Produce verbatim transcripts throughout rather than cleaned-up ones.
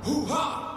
Hoo-ha!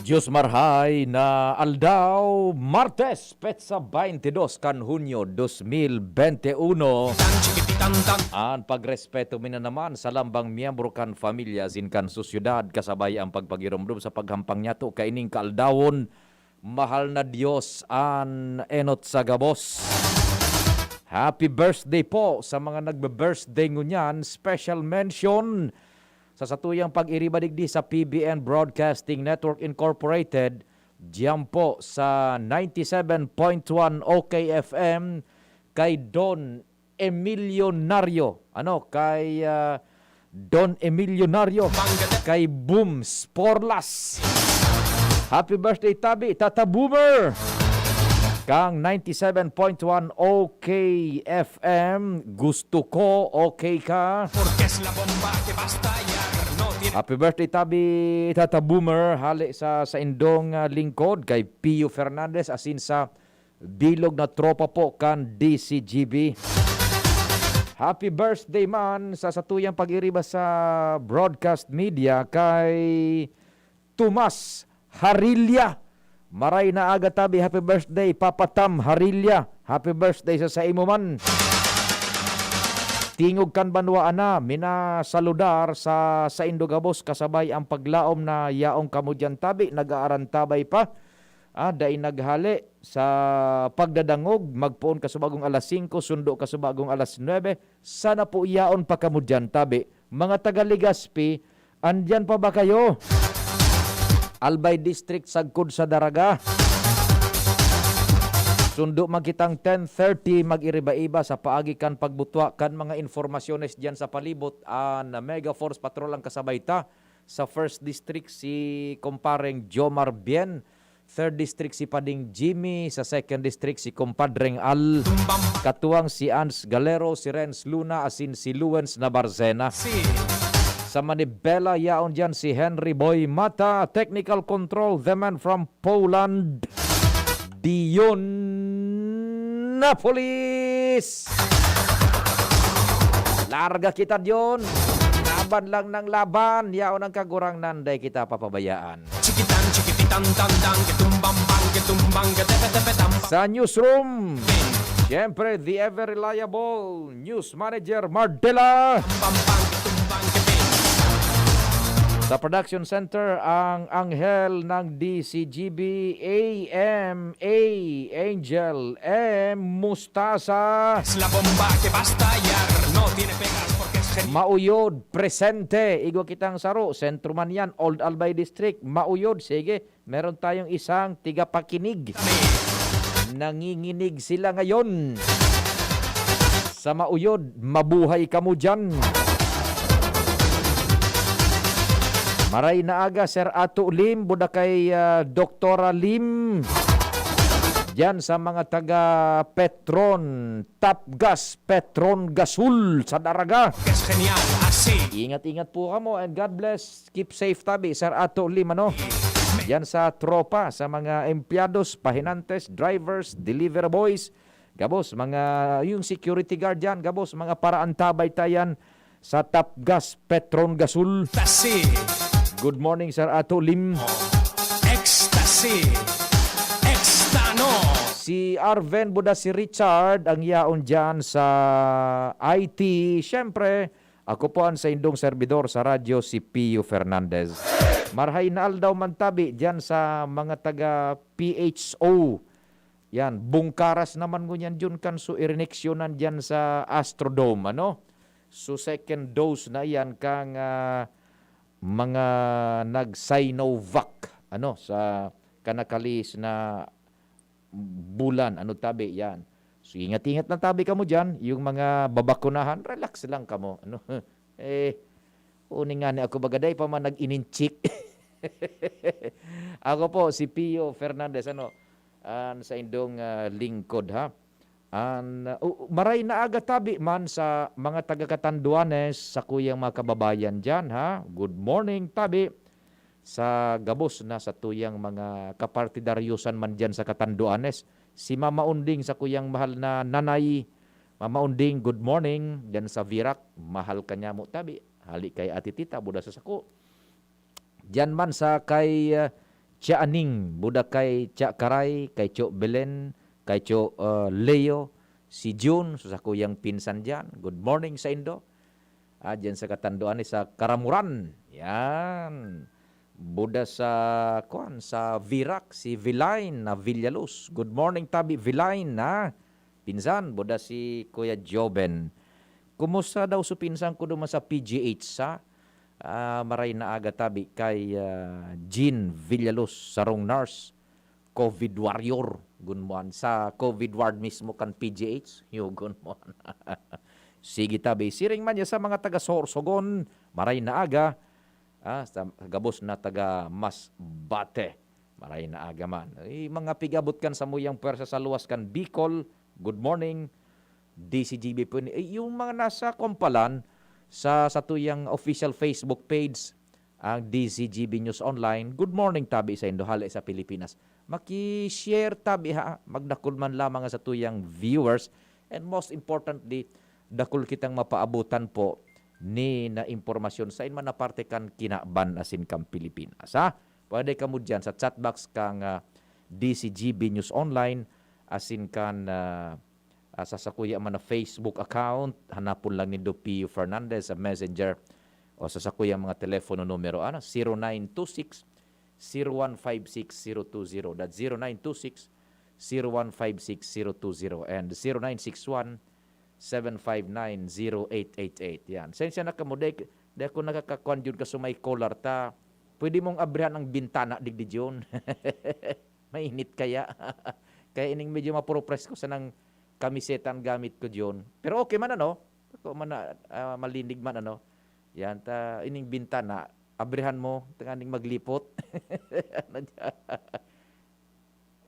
Diyos marhay na aldaw, Martes, petsa twenty-two kan Hunyo dos mil twenty-uno. An pagrespeto mi na naman sa lambang miyembro kan pamilya asin kan sosyedad, kasabay ang pagpagiromdom sa paghampang niyato kaining kaaldawon. Mahal na Diyos an enot sa gabos. Happy birthday po sa mga nagbe-birthday ngunyan. Special mention sa satuyang pag-iriba digdi sa P B N Broadcasting Network Incorporated, diyan po sa ninety-seven point one O K F M, kay Don Emilionario. Ano, kay, ah, Don Emilionario, kay Boom Sporlas. Happy birthday, tabi, Tata Boomer! Kang ninety-seven point one O K F M, gusto ko, okay ka? Porque es la bomba que va a estallar, no tiene Happy birthday, tabi, Tata Boomer. Hali sa saindong, ah, lingkod, kay Pio Fernandez, asin sa bilog na tropa po kan D C G B. Happy birthday man sa satuyang pag-iriba sa broadcast media kay Tomas Harilla. Maray na aga, tabi. Happy birthday, Papa Tam Harilla. Happy birthday sa saimo man. Tingog kan banwaan na minasaludar sa saindo gabos, kasabay ang paglaom na yaon kamo diyan, tabi. Nag-aarantabay pa. Ah, dai naghale sa pagdadangog, magpoon kasubagong alas singko, sundo kasubagong alas nuebe. Sana po yaon pa kamo diyan, tabi. Mga taga Legazpi, andiyan pa ba kayo? Albay District, sagkod sa Daraga. Sundo man kitang ten thirty, mag-iriba-iba sa paagi kan pagbutwa kan mga informasyones diyan sa palibot. An Mega Force Patrol ang kasabay ta. Sa First District, si Kompareng Jomar Bien. Third District, si Pading Jimmy. Sa Second District, si Kompadreng Al. Katuwang si Ans Galero, si Renz Luna, asin si Luens Nabarcena. Si Sa Manibela, yaon diyan si Henry Boy Mata. Technical control, the man from Poland, Dion Napolis. Larga kita, Dion. Laban lang ng laban. Yaon ang Kagurangnan, dai kita papabayaan. Chikitan, chikipitan, tan, tan, ketumbang, bang, ketumbang, ketepe, tepe, tam, pam, Sa newsroom, ping, siyempre, the ever reliable news manager, Mardela. Pam, pam, bang, ketumbang, keping. Sa production center, ang anghel ng D C G B, A M A, Angel M Mustasa. Es la bomba que va a estallar, no tiene pegas porque es genial. Mauyod, presente. Igwa kitang saro, sentro man yan, Old Albay District. Mauyod, sige. Meron tayong isang tigapakinig. Nanginginig sila ngayon. Sa Mauyod, mabuhay kamo diyan. Maray na aga, Sir Ato Lim, buda kay, ah, Doktora Lim. Diyan sa mga taga Petron, Tapgas, Petron Gasul sa Daraga. Es genial, así. Ingat-ingat po kamo and God bless. Keep safe tabi, Sir Ato Lim, ano? Diyan sa tropa, sa mga empleyados, pahinantes, drivers, delivery boys, gabos, mga, yung security guard diyan, gabos, mga paraantabay ta yan sa Tapgas, Petron Gasul. Ecstasy. Good morning, Sir Ato Lim. Ecstasy. Extano. Si Arven, buda si Richard, ang yaon diyan sa I T. Siyempre, ako po ang saindong serbidor sa radyo, si Pio Fernandez. Marhay na aldaw man tabi diyan sa mga taga P H O. Yan, bungkaras naman ngunyan diyan kan su irineksyonan diyan sa Astrodome, ano? Su second dose na yan kang, ah, mga nag-Sinovac, ano, sa kanakalihis na bulan, ano tabi, yan. So, ingat-ingat lang tabi kamo diyan, yung mga babakunahan, relax lang kamo, ano? Eh, uni nga ni ako baga, dai pa man nag-ininchik. Ako po, si Pio Fernandez, ano, an saindong, ah, lingkod, ha? An, ah, u-, maray na aga tabi man sa mga taga Catanduanes, sa kuyang mga kababayan diyan, ha? Good morning, tabi. Sa gabos na sa tuyang mga kapartidaryosan man diyan sa Catanduanes, si Mama Unding sa kuyang mahal na nanay, Mama Unding, good morning. Diyan sa Virac, mahal ka niya mo, tabi. Hali kay Ate Tita, buda sa sako. Diyan man sa kay, ah, Tia Aning, buda kay Tia Karay, kay Tio Belen, kay Tio, ah, Leo, si Jun, sa sakuyang pinsan diyan. Good morning sa indo. Ah, diyan sa Catanduanes, sa Caramoran. Yan. Buda sa, kuwan, sa Virac, si Vilain na Villaluz. Good morning, tabi, Vilain, ha? Pinsan, buda si Kuya Joven. Kumusta daw su pinsan ko duman sa P G H sa? Ah, maray na aga tabi kay, ah, Jean Villaluz, sarong nurse, COVID warrior, gunmuan. Sa COVID ward mismo kan P G H, yo, gunmuan. Sige tabi, siring man ya sa mga taga Sorsogon, maray na aga, ah, sa gabos na taga Masbate. Maray na aga man. Ay, mga pig-abot kan samuyang pwersa sa luwas kan Bicol. Good morning, D C G B po. Eh, yung mga nasa Kompalan, sa, sa tuyang official Facebook page, ang D C G B News Online. Good morning, tabi sa indo, hale sa Pilipinas. Maki-share tabi ha, magdakul man lamang sa tuyang viewers. And most importantly, dakul kitang mapaabutan po ni na impormasyon sa man na parte kan kinaban asin kan Pilipinas, ha? Pwede kamo diyan sa chat box kang, ah, D C G B News Online, asin kan, ah, ah, sa sakuya man na Facebook account, hanapon lang nindo Pio Fernandez sa Messenger o sa sakuya mga telepono numero, ano, zero nine two six, zero one five six, zero two zero. That's zero nine two six, zero one five six, zero two zero and zero nine six one, seven five nine, zero eight eight eight. Yan. Sensya na kamo, di, di ako nakakakuan jud ka sa may collar ta. Pwede mong abrihan ang bintana, digdi jud. Mainit kaya. Kaya ining medyo mapuro presko sa nang kamiseta ang gamit ko jud. Pero okay man, ano? Ako man na, ah, malinig man, ano? Yan, ta, ining bintana, abrihan mo, tanganing maglipot. Ano dyan?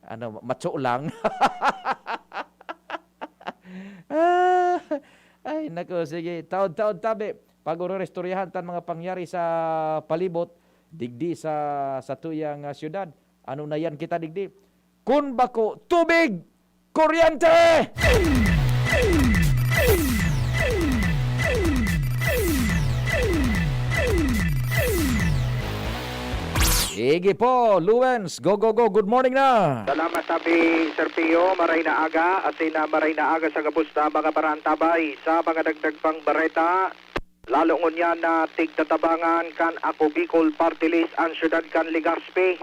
Ano, matso lang. Ah, ay, nako, sige. Taod-taod tabi, pag-ororestoryahan tan mga pangyari sa palibot, digdi sa, sa tuyang, ah, syudad. Ano na yan kita digdi? Kun bako, tubig! Kuryente! Sige po, Luwens, go, go, go. Good morning na. Salamat, Tabi Sir Pio. Maray na aga, asin na maray na aga sa gabos na mga paraantabay. Sa mga dagdag pang bareta, lalo ngunyan na tigtatabangan kan Ako Bicol Party List ang syudad kan Legazpi,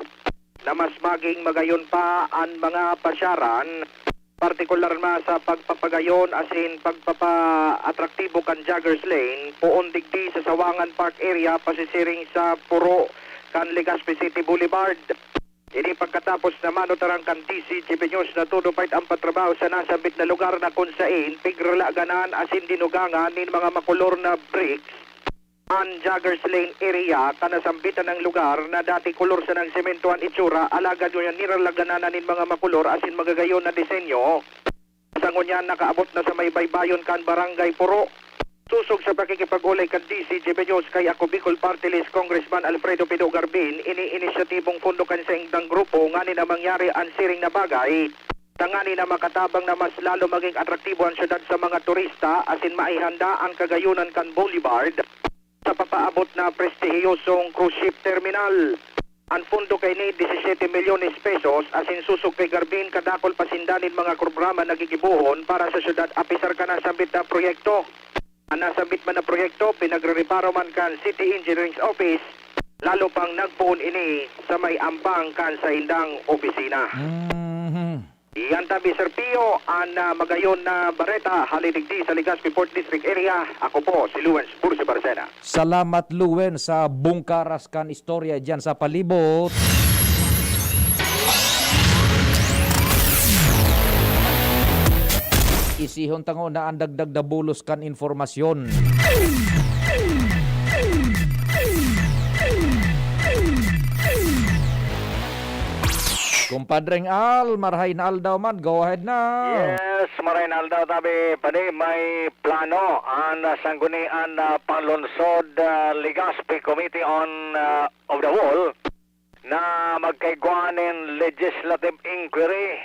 na mas maging magayon pa an mga pasyaran, partikular na sa pagpapagayon asin pagpapa-atraktibo kan joggers lane, poon digdi sa Sawangan Park area pasisiring sa puro kan Legazpi City Boulevard. Ini pagkatapos na manutaran kan D C G B News na todo part ang patrabaho sa nasambit na lugar na kun sain pigralaganan asin dinugangan nin mga makolor na bricks an joggers lane area kan nasambitan ng lugar na dati kolor sanang semento an itsura, alagad ngunyan niralaganan na nin mga makolor asin magagayon na disenyo. Sa ngunyan, nakaabot na sa may baybayon kan Barangay Puro. Sosog sa pakikipag-olay kan D C G B News kay Ako Bicol Party List Congressman Alfredo Pido Garbin, ini inisyatibong pondo kan saindang grupo nganing na mangyari an siring na bagay, tanganing na makatabang na mas lalo maging atraktibo an syudad sa mga turista asin maihanda an kagayonan kan Boulevard sa papaabot na prestihiyosong cruise ship terminal. An pondo kaini, disisete milyones pesos, asin sosog kay Garbin, kadakul pa sinda nin mga programa na gigibohon para sa syudad apisar kan nasambit na proyekto. An nasambit man na proyekto, pinagrereparo man kan City Engineering Office, lalo pang nagpoon ini sa may ambang kan saindang opisina. Mhm. Iyan tabi, Sir Pio, an, ah, magayon na bareta hale digdi sa Legazpi Fourth District Area. Ako po si Luwens Bursi Barcena. Salamat, Luwens, sa bungkaras kan istorya diyan sa palibot. Isihon ta ngona an dagdag na bulos kan impormasyon. Kumpadreng Al, marahay na aldaw man, go ahead na. Yes, marahay na aldaw, tabi. Padi, may plano an, ah, Sanggunian na Panlungsod, ah, Legazpi Committee on, ah, of the Whole na magkaigwa nin legislative inquiry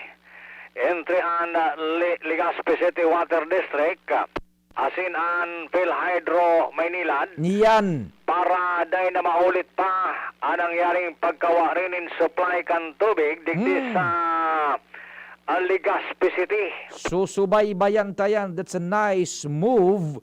entre an, ah, Le-, Legazpi City Water District, ah, asin an PhilHydro Maynilad Yan. para dai na maulit pa an nangyaring pagkawa rin nin supply kan tubig digdi Hmm. sa, ah, Legazpi City. Susubaybayan ta yan. That's a nice move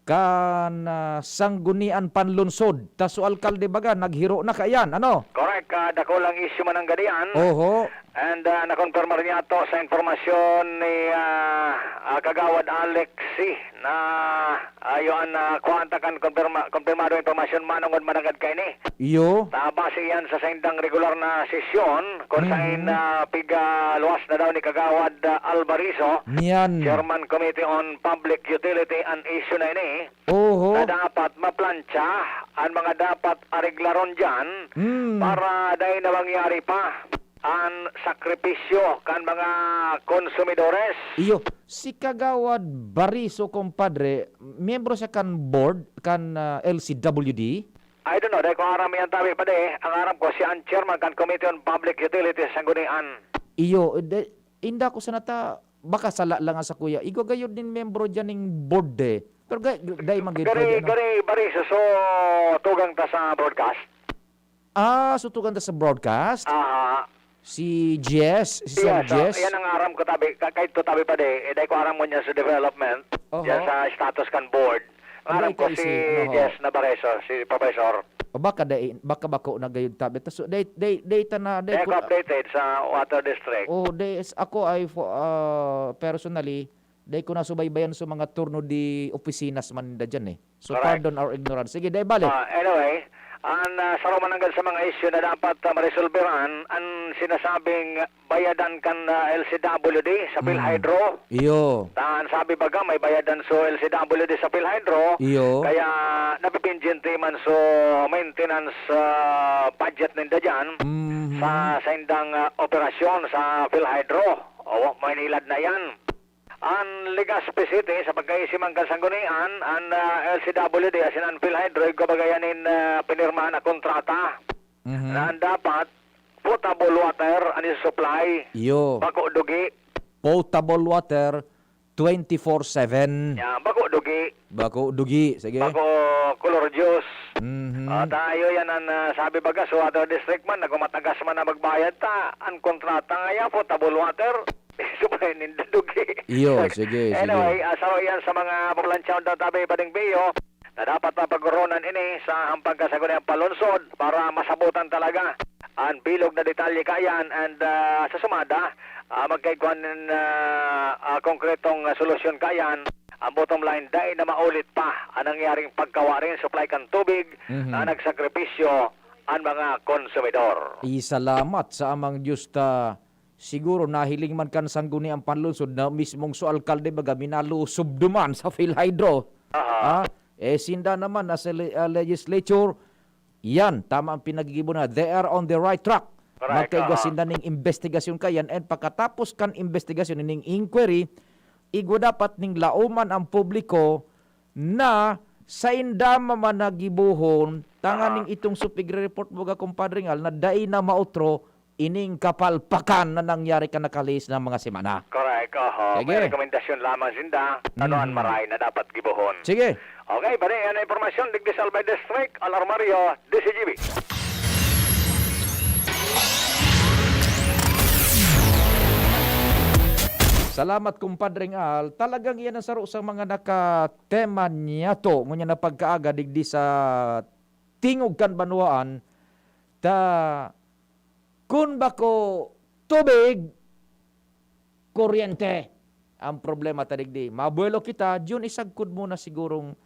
kan, ah, Sanggunian Panlungsod. Ta su alkalde baga, naghiro na kaiyan. Ano? Correct. Ah, dakulang issue man ang gadiyan. Oho. And, ah, nakonfirmar niya to sa impormasyon ni, ah, ah, Kagawad Alexi na, ah, yun, ah, kuhaan ta kan konfirma-, konfirmado impormasyon manongod mananggad kaini. Iyo. Ta base yan sa saindang regular na sesyon, kung Mhm. sain, ah, pigaluwas na daw ni Kagawad, ah, Alvarizo, Niyan. Chairman Committee on Public Utility an issue na ini, Oho. na dapat maplantsa an mga dapat areglaron diyan Mm. para dai na mangyari pa an sakripisyo kan mga konsumidores. Iyo, si Kagawad Bariso, kumpadre, miyembro siya kan board kan, ah, L C W D? I don't know, dai ko aram yan, tabi pa di. Ang aram ko, siya ang chairman kan Committee on Public Utilities sa Sanggunian. Iyo, de, inda ko sana ta, baka sala lang sa kuya. Igwa gayod nin miyembro diyan ning board, eh. Pero ga-, dai man gayod Gari, pwede, ano? Gari Bariso, so, tugang ta sa broadcast. Ah, so tugang ta sa broadcast? Ah. Si Jess, si Sir Yes, oh, Jess? yan ang aram ko, tabi. Ka-, kahit to, tabi pa di, eh, dai ko aram mo niya sa development, Oho. diyan sa status kan board. Ang Abay, aram ko, kaisi, si ano, ho? Jess Navarreso, si Professor. O baka dai, baka bako na gayud, tabi. Tas, dai, dai, dai ta na, dai Dai ko ko updated sa Water District. Oh, dai, s-, ako ay fo-, ah, personally, dai ko nasubaybayan sa mga turno di opisina man ninda diyan, eh. So, Correct. pardon our ignorance. Sige, dai bale. Ah, anyway, an, ah, saro man nanggad sa mga issue na dapat, ah, maresolberan, an sinasabing bayadan kan, ah, L C W D sa Mm. PhilHydro. Iyo. Ta an sabi baga, may bayadan so L C W D sa PhilHydro. Iyo. Kaya napipinjente man so maintenance, ah, budget ninda diyan Mhm. sa saindang, ah, operasyon sa PhilHydro. O, Maynilad na yan. An Legazpi City, sa pagkaisi man kan Sanggunian, an, ah, L C W D asin an PhilHydro, igwa baga yan nin, ah, pinirmahan na kontrata Mhm. na an dapat potable water an isusupply. Iyo. Bako dugi. Potable water twenty-four seven. Ya, bako dugi. Bako dugi, sige. Bako color juice. Mhm. Ah, tayo yan an, ah, sabi baga, sa Water District man, nagmamatagas man na magbayad ta, an kontrata nga yan, potable water. Supply nin dugi. Iyo, sige, sige. Anyway, ah, saro yan sa mga paplantsaon daw, tabi, Pading Pio, na dapat mapagoronan ini sa hampag kan Sangguniang Panlungsod para masabotan talaga an bilog na detalye kayan and, ah, sa sumada, ah, magkaigwa nin, ah, ah, konkretong, ah, solusyon kayan. Ang bottom line, dai na maulit pa ang nangyaring pagkawa rin supply kan tubig Mhm. na nagsakripisyo an mga konsumidor. Isalamat sa Amang Diyos ta Siguro nahiling man kan Sangguniang Panlungsod na mismong so alkalde baga minalusob duman sa PhilHydro. Aha. Ah, eh, sinda naman as a le-, ah, legislature, yan, tama ang pinaggigibo na. They are on the right track. Correct, Magkaigwa aha. sinda ning investigasyon kayan, and pagkatapos kan investigasyon, ning inquiry, igwa dapat ning laoman ang publiko na sainda man na gibohon, tanganing Aha. itong supig report mo ga, Compadre Ngal, na dai na maotro ining kapalpakan na nangyari kan nakalihis na mga semana. Correct, oho. Sige. May rekomendasyon lamang sinda, ano an Mhm. maray na dapat gibohon. Sige. Okay, pare, yan ang impormasyon, digdi sa Albay District, Al Armario, D Z G B. Salamat, Compadre Ngal. Talagang iyan ang saro sa mga nakatema niyato ngunyan na pagkaaga digdi sa tingog kan banwaan, ta kun bako tubig, kuryente. Ang problema ta digdi, mabuelo kita, June, isagkod mo na sigurong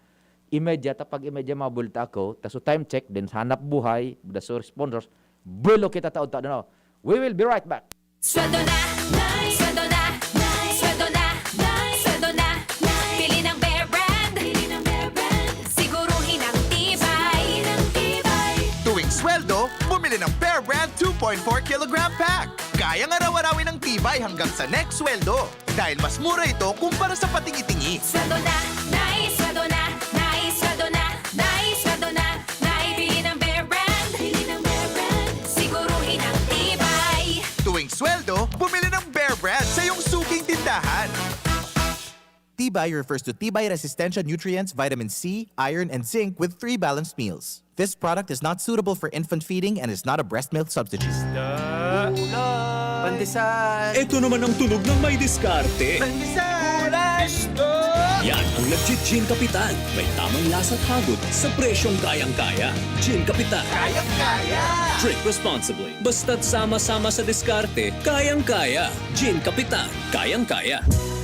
imedya, ta pag imedya mabuelta ako, ta so time check, then hanap buhay, da so sponsors, buelo kita taon-taon, ano? We will be right back. Sweldo na, Nay! Sweldo na, Nay! Sweldo na, Nay! Sweldo na, Nay! Pili ng Bear Brand! Pili ng Bear Brand! Siguruhin ang tibay! Ang tibay! Tuwing sweldo, bumili ng Bear Brand two point four kilogram pack. Kayang araw-arawin ang tibay hanggang sa next sweldo. Dahil mas mura ito kumpara sa patingi-tingi. Sweldo na, nice, sweldo na, nice, sweldo na, nice, sweldo na, nice, bili ng Bear Brand. Bili ng Bear Brand, siguruhin ang tibay. Tuwing sweldo, bumili ng Bear Brand sa iyong suking tindahan. Tibay refers to tibay resistensya nutrients, vitamin C, iron, and zinc with three balanced meals. This product is not suitable for infant feeding and is not a breast milk substitute. Pandesal! Ito naman ang tunog ng may diskarte. Pandesal! Yan ang legit Gin Kapitan. May tamang lasa at hagod sa presyong kayang-kaya. Gin Kapitan. Kayang-kaya! Drink responsibly. Basta't sama-sama sa diskarte, kayang-kaya. Gin Kapitan. Kayang-kaya.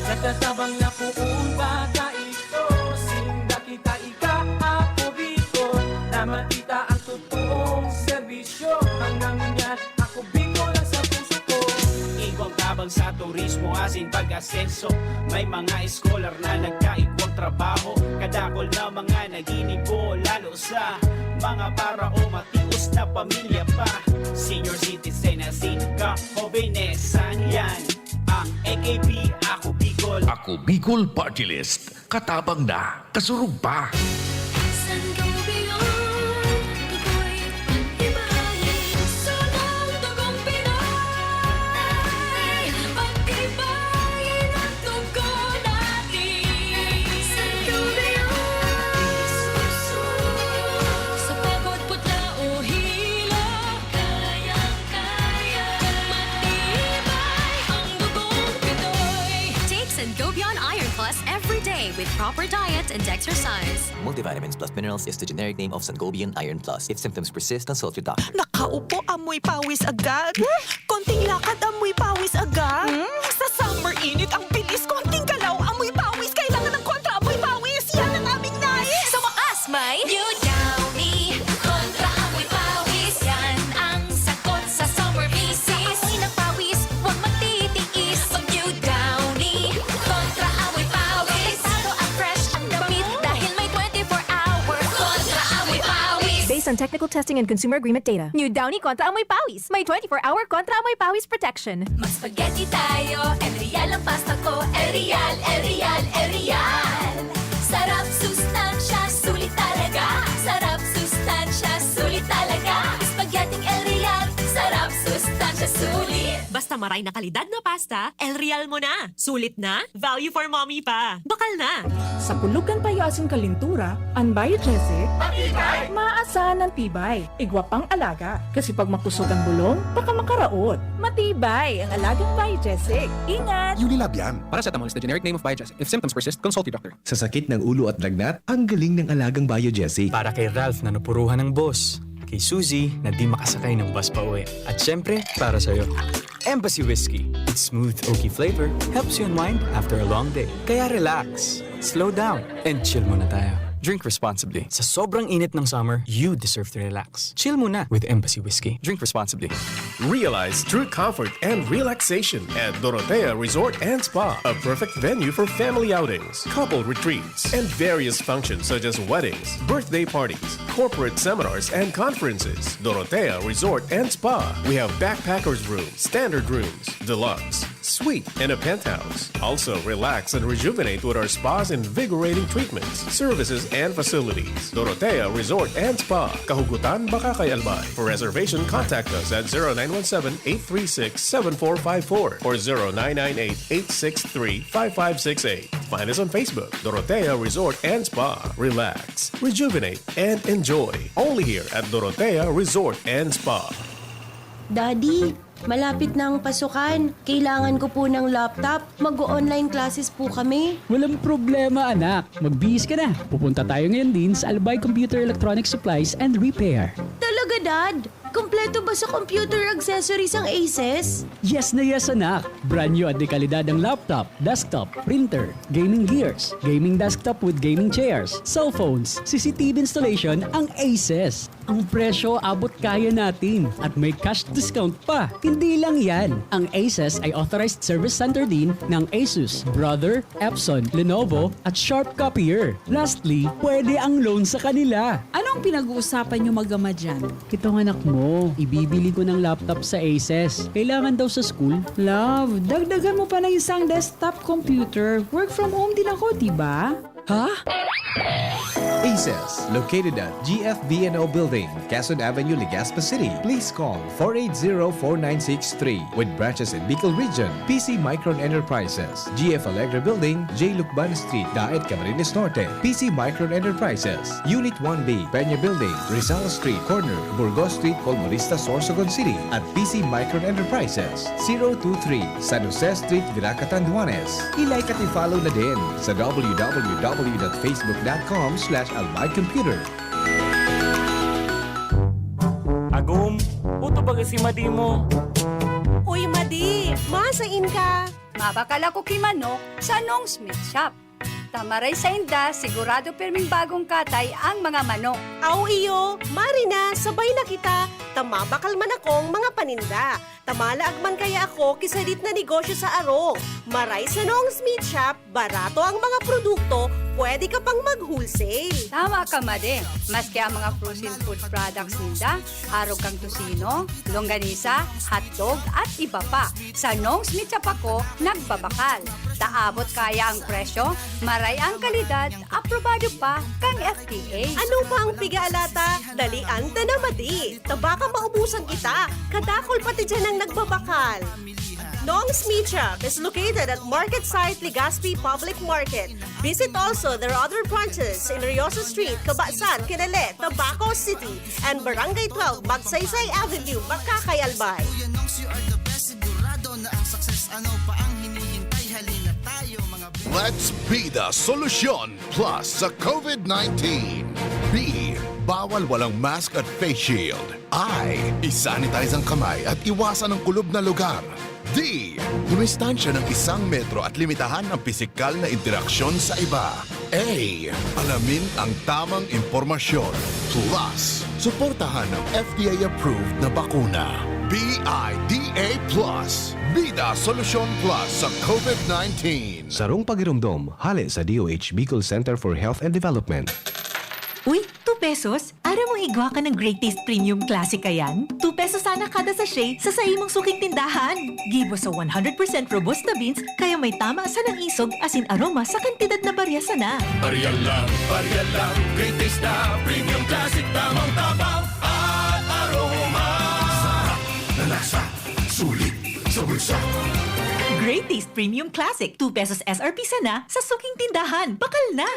Natatabang na poon bata ito. Sinda kita ika, ako Bicol. Na makita ang totoong serbisyo. Ang nangyayari, ako Bicol ang sa puso ko. Igwang tabang sa turismo, asin pag-asenso. May mga scholar na nagkaigwang trabaho. Kadakol na mga naginibo, lalo sa mga para o matios na pamilya pa. Senior citizen, asin ka, hobenesan yan. Ang A K B, ako Bicol. Ako Bicol Party List. Katabang na, kasurog pa. Sangobion, tukoy, pag-ibahin, sunang dugong Pinoy. Pag-ibahin ang dugo natin. Sangobion, sa pagod, putla o hilo. Kayang-kaya, matibay ang dugong Pinoy. Take Sangobion Iron Plus every day with proper diet and exercise. Multivitamins plus minerals is the generic name of Sangobion Iron Plus. If symptoms persist, consult your doctor. Nakaupo, amoy pawis agad. Konting lakad, amoy pawis agad. Hmm, sa summer init, ang bilis. Konting galaw, amoy pawis. Kailangan ng kontra amoy pawis. Yan ang aming nais. Sa wakas, may New Downy Kontra Amoy Pawis. Yan ang sagot sa summer bisis. Amoy ng pawis, huwag magtitiis. Mag New Downy Kontra Amoy Pawis. Delikado at fresh ang damit dahil may twenty-four hour Kontra Amoy Pawis. Based on technical testing and consumer agreement data. New Downy Kontra Amoy Pawis. May twenty-four hour Kontra Amoy Pawis protection. Mag-spaghetti tayo, El Real ang pasta ko. El Real, El Real, El Real. Sarap, sustansya, sulit talaga. Sarap, sustansya, sulit talaga. Spaghetti El Real. Sarap, sustansya, sulit. Basta maray na kalidad na pasta, El Real mo na. Sulit na, value for mommy pa. Bakal na. Sa pulugan payo asin kalintura, an Biogesic, maasahan ang tibay, igwa pang alaga. Kasi pag makusog ang bulong, baka makaraot. Matibay ang alagang Biogesic. Ingat! Unilab yan. Paracetamol is the generic name of Biogesic. If symptoms persist, consult your doctor. Sa sakit ng ulo at lagnat, ang galing ng alagang Biogesic. Para kay Ralph na napuruhan ng boss, kay Suzy na di makasakay ng bus pa uwi, at syempre, para sa'yo. Embassy Whiskey. Its smooth, oaky flavor helps you unwind after a long day. Kaya relax, slow down, and chill muna tayo. Drink responsibly. Sa sobrang init ng summer, you deserve to relax. Chill muna with Embassy Whiskey. Drink responsibly. Realize true comfort and relaxation at Dorotea Resort and Spa, a perfect venue for family outings, couple retreats, and various functions such as weddings, birthday parties, corporate seminars, and conferences. Dorotea Resort and Spa. We have backpackers room, standard rooms, deluxe, suite, and a penthouse. Also, relax and rejuvenate with our spa's invigorating treatments, services, and facilities. Dorotea Resort and Spa, Kahugutan, Bacacay, Albay. For reservation, contact us at zero nine one seven, eight three six, seven four five four or zero nine nine eight, eight six three, five five six eight. Find us on Facebook, Dorotea Resort and Spa. Relax, rejuvenate, and enjoy. Only here at Dorotea Resort and Spa. Daddy, malapit na ang pasukan. Kailangan ko po ng laptop. Mag-o-online classes po kami. Walang problema, anak. Magbihis ka na. Pupunta tayo ngayon din sa Albay Computer Electronic Supplies and Repair. Talaga, Dad? Kompleto ba sa computer accessories ang Aces? Yes na yes, anak. Brand new at dekalidad ang laptop, desktop, printer, gaming gears, gaming desktop with gaming chairs, cellphones, C C T V installation ang Aces. Ang presyo abot kaya natin at may cash discount pa. Hindi lang yan, ang Aces ay authorized service center din ng Asus, Brother, Epson, Lenovo at Sharp Copier. Lastly, pwede ang loan sa kanila. Anong pinag-uusapan niyo mag-ama dyan? Itong anak mo, Oh, ibibili ko ng laptop sa Aces. Kailangan daw sa school. Love, dagdagan mo pa ng isang desktop computer. Work from home din ako, di ba? Ha? Aces, located at G F B and O Building, Quezon Avenue, Legazpi City. Please call four eight zero, four nine six three. With branches in Bicol Region, P C Micron Enterprises, G F Alegre Building, J Lucban Street, Daet, Camarines Norte, P C Micron Enterprises, Unit one B, Peña Building, Rizal Street, corner, Burgos Street, Colmonista, Sorsogon City, at P C Micron Enterprises, zero two three, San Jose Street, Virac, Catanduanes. I-like at i-follow na din sa w w w dot facebook dot com slash albay computer. Agom, uto baga si Madi mo. Uy, Madi! Masain ka? Mabakal ako ki manok sa Nong's Meat Shop. Ta maray sainda, sigurado pirming bagong katay ang mga manok. Aw iyo, mari na, sabay na kita, ta mabakal man akong mga paninda. Ta malaag man kaya ako ki sadit na negosyo sa arog. Maray sa Nong's Meat Shop, barato ang mga produkto, pwede ka pang mag-wholesale. Tama ka, Madi. Maski ang mga frozen food products ninda, arog kan tocino, longganisa, hotdog, at iba pa. Sa Nong's Meat Shop ako nagbabakal. Ta abot kaya ang presyo, maray ang kalidad, aprobado pa kan F D A. Ano pa ang piga-alata? Dalian ta na, Madi! Ta baka maubusan kita! Kadakul pati diyan ang nagbabakal! Nong's Meat Shop is located at Market Site Legazpi Public Market. Visit also their other branches in Riosa Street, Cabasan, Kinale, Tabaco City, and Barangay twelve, Magsaysay Avenue, Makakay, Albay. Kuya Nongs, you are the best. Sigurado na ang success. Ano pa ang hinihintay? Halina tayo, mga be- Let's be the solution plus sa COVID nineteen. B, bawal walang mask at face shield. I, isanitize ang kamay at iwasan ang kulob na lugar. D, dumistansya ng isang metro at limitahan ang pisikal na interaksyon sa iba. A, alamin ang tamang impormasyon. Plus, suportahan ang F D A-approved na bakuna. B I D A plus. Bida Solusyon Plus sa COVID nineteen. Sarong pagiromdom, hale sa D O H Bicol Center for Health and Development. Uy, two pesos? Aram mo igwa ka ng Great Taste Premium Classic kayan? Two pesos sana kada sachet sa saimong suking tindahan. Gibo sa one hundred percent Robusta beans, kaya may tama sanang isog asin aroma sa kantidad na barya sana. Arial lang, Arial lang, Great Taste na Premium Classic, tamang tabang at aroma. Sarap na lasa, sulit sa bulsa. Great Taste Premium Classic, two pesos S R P sana sa suking tindahan. Bakal na!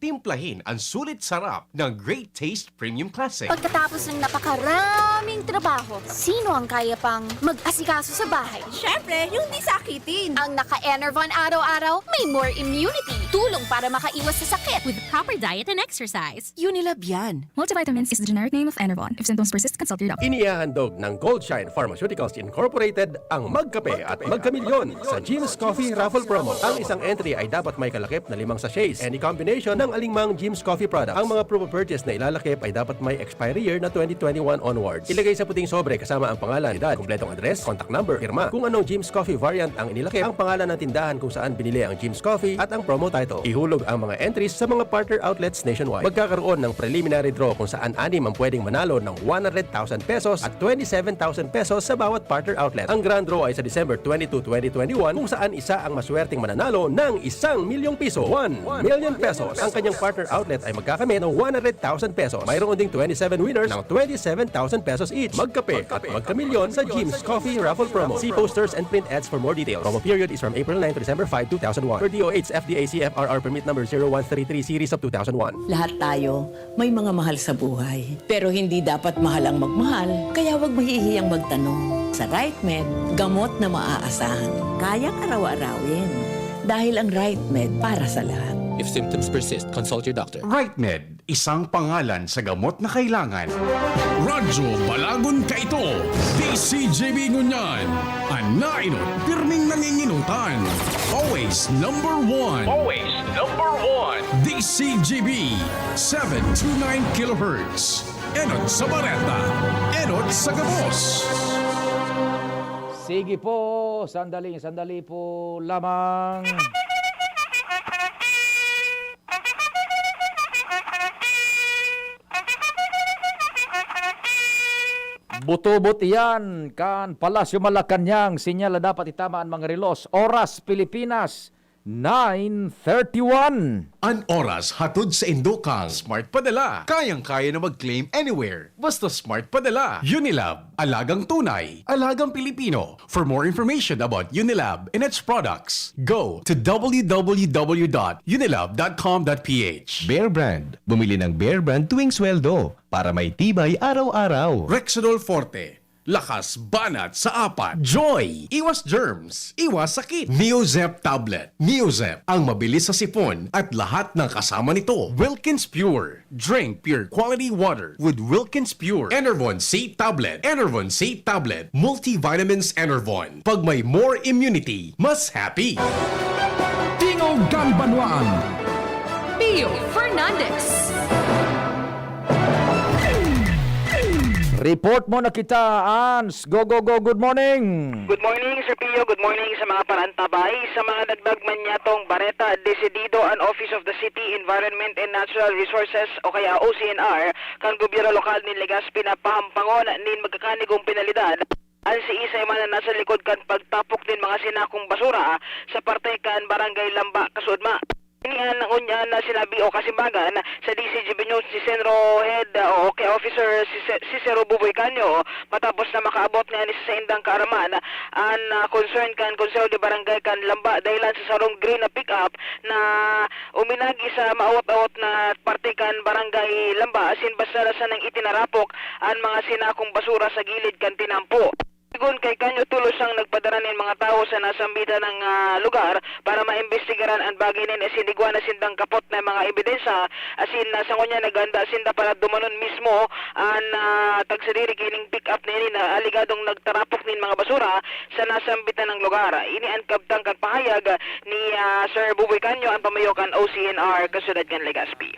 Timplahin ang sulit sarap ng Great Taste Premium Classic. Pagkatapos ng napakaraming trabaho, sino ang kaya pang mag-asikaso sa bahay? Siyempre, yung di sakitin. Ang naka-Enervon araw-araw, may more immunity. Tulong para makaiwas sa sakit. With proper diet and exercise. Unilab yan. Multivitamins is the generic name of Enervon. If symptoms persist, consult your doctor. Inihahandog ng Goldshine Pharmaceuticals Incorporated ang Magkape at Magkamilyon sa Jim's Coffee Raffle Promo. Ang isang entry ay dapat may kalakip na limang sachets. Any combination ng alingmang Jim's Coffee product. Ang mga promo purchase na ilalakip ay dapat may expiry year na twenty twenty-one onwards. Ilagay sa puting sobre kasama ang pangalan, edad, kumpletong address, contact number, pirma. Kung anong Jim's Coffee variant ang inilakip, ang pangalan ng tindahan kung saan binili ang Jim's Coffee at ang promo title. Ihulog ang mga entries sa mga partner outlets nationwide. Magkakaroon ng preliminary draw kung saan anim ang pwedeng manalo ng one hundred thousand pesos at twenty-seven thousand pesos sa bawat partner outlet. Ang grand draw ay sa December twenty-two, twenty twenty-one, kung saan isa ang maswerteng mananalo ng isang milyong piso, one million pesos. Ang kanyang partner outlet ay magkakamit ng one hundred thousand pesos. Mayroon ding twenty-seven winners ng twenty-seven thousand pesos each. Magkape at magkamilyon sa Jim's Coffee Raffle Promo. See posters and print ads for more details. Promo period is from April nine to December five, two thousand one. Per D O H F D A C F R R Permit Number zero one three three Series of two thousand one. Lahat tayo may mga mahal sa buhay. Pero hindi dapat mahal ang magmahal, kaya huwag mahihiyang magtanong. Sa RightMed, gamot na maaasahan, kayang araw-arawin. Dahil ang RightMed para sa lahat. If symptoms persist, consult your doctor. RightMed, isang pangalan sa gamot na kailangan. Radyo Balagon Kaito, D C G B Ngunyan, an nainot, pirming nanginginutan. Always number one. Always number one. D C G B, seven two nine kilohertz. Enot sa bareta, enot sa gabos. Sige po, sandali, sandali po lamang. Butobot iyan kan Palasyo Malacañang. Sinyal na dapat itama an mga relos. Oras, Pilipinas, nine thirty-one. An oras hatod sa indokang Smart Padala. Kayang-kaya na mag-claim anywhere. Basta Smart Padala. Unilab, alagang tunay, alagang Pilipino. For more information about Unilab and its products, go to w w w dot unilab dot com dot p h. Bear Brand. Bumili ng Bear Brand tuwing sweldo para may tibay araw-araw. Rexidol Forte. Lakas banat sa apat. Joy. Iwas germs. Iwas sakit. Neozep Tablet. Neozep. Ang mabilis sa sipon at lahat ng kasama nito. Wilkins Pure. Drink pure quality water with Wilkins Pure. Enervon C Tablet. Enervon C Tablet. Multivitamins Enervon. Pag may more immunity, mas happy. Tingog kan Banwaan. Pio Fernandez. Report mo na kita, Ans. Go, go, go. Good morning. Good morning, Sir Pio. Good morning sa mga parantabay. Sa mga dagdag man niyatong bareta, desidido an Office of the City Environment and Natural Resources o kaya O C N R kan gobyerno lokal nin Legazpi na pahampangon nin magkakanigong penalidad an siisay man na nasa likod kan pagtapok nin mga sinakong basura sa parte kan Barangay Lamba, Kasuodma. Ini an ngunyan na sinabi o kasimbagan sa D C G B News si Senro Head, ah, o kay Officer Cise-, Cicero Buboy Canyo matapos na makaabot ngani sa saindang kaaraman an, ah, concern kan Konseho de Barangay kan Lamba dahilan sa sarong green na pick-up na uminagi sa maawat-awat na parte kan Barangay Lamba asin basta na sanang itinarapok an mga sinakong basura sa gilid kan tinampo. Sigon kay Canyo, tolos siyang nagpadara nin mga tawo sa nasambitan na, ah, lugar para maimbestigaran an bagay na ini asin igwa na sindang kapot na mga ebidensya asin, ah, sa ngunyan naghanda sinda para dumanon mismo an, ah, tagsadiri kining pick-up na ini na alegadong nagtarapok nin mga basura sa nasambitan na lugar. Ini an kabtang kan pahayag ni, ah, Sir Buboy Canyo, an pamayo kan O C N R kan siyudad kan Legazpi.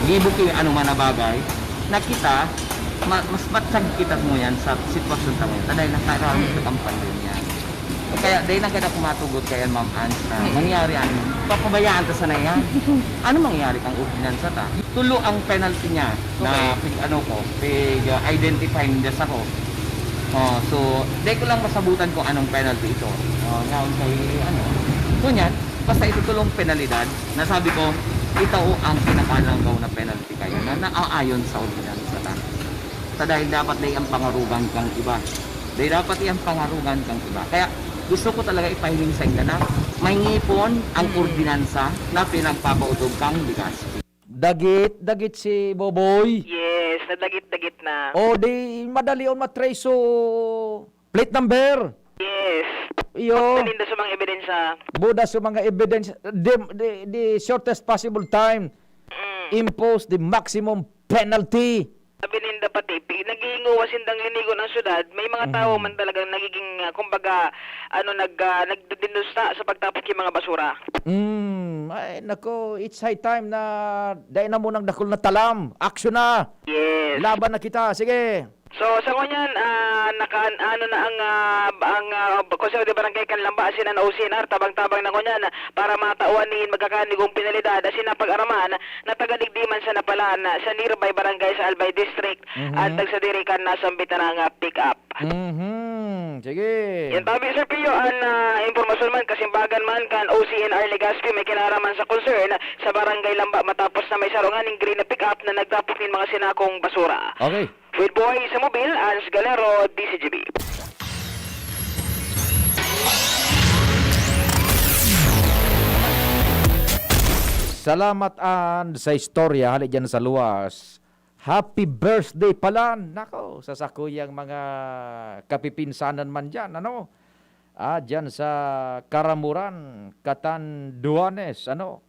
Gibo ki ano man na bagay, na kita, ma-, mas matsag kita ngunyan sa sitwasyon ta ngunyan. Ta dahil nakaramit sa pandemya. Kaya dahil na kita kumatugot kaya, Ma'am Ans, na nangyari ano, papabayaan ta sana yan. Ano mangyari kang ordinansa ta? Tulo ang penalty niya na Okay. pig-, ano ko, pig, uh, identify niya sa ko. Oh, so, dahil ko lang masabutan kung anong penalty ito. Oh, ngayon kay, ano, ngunyan, basta ito tulong penalidad, na sabi ko, ito ang pinakalanggaw na penalty kaya na naaayon sa ordinansa ta. Sa dahil dapat dai ang pangarugan kang iba. Dai dapat iyang pangarugan kang iba. Kaya gusto ko talaga ipahiling sa inyo na may ngipon ang Mm. ordinansa na pinagpapautog kang Legazpi. Dagit, dagit si Boboy. Yes, nadagit-dagit na. O, di madali on matrace so plate number. Yes. Iyo. Pagtaninda sa mga ebidensya. Buda sa mga evidence, the, the, the shortest possible time, Mm. impose the maximum penalty. Sabi ninda pati, pi-, naghihinguwa sindang linigon ang syudad, may mga Mhm. tao man talagang nagiging, ah, kumbaga, ano, nag-, ah, nagdidinusta sa pagtapok yung mga basura. Mm, ay, nako, it's high time na dai na munang dakul na talam. Action na! Yes. Laban na kita. Sige. So, sa ngunyan, ah, naka-, ano na ang, ah, ang, ah, Consejo de Barangay kan Lamba, asin an O C N R, tabang-tabang na ngunyan, ah, para matawan nin magkakanigong penalidad, asin napag-araman na taga digdi man sa Napalan, ah, sa nearby barangay sa Albay District, Mhm. at nagsadiri kan nasambitan na nga pick-up. Mhm. Sige. Yan, tabi, Sir Pio, an, ah, impormasyon man, kasimbagan man kan O C N R Legazpi, may kinaraman sa concern sa Barangay Lamba matapos na may sarungan ning green na pick-up na nagtapok nin mga sinakong basura. Okay. With Boy sa Mobil, Ans Galero, D C G B. Salamat, An, sa istorya. Hali dyan sa luwas. Happy birthday pala. Nako, sa sakuyang mga kapipinsanan man dyan, ano? Ah, dyan sa Karamuran, Catanduanes, ano?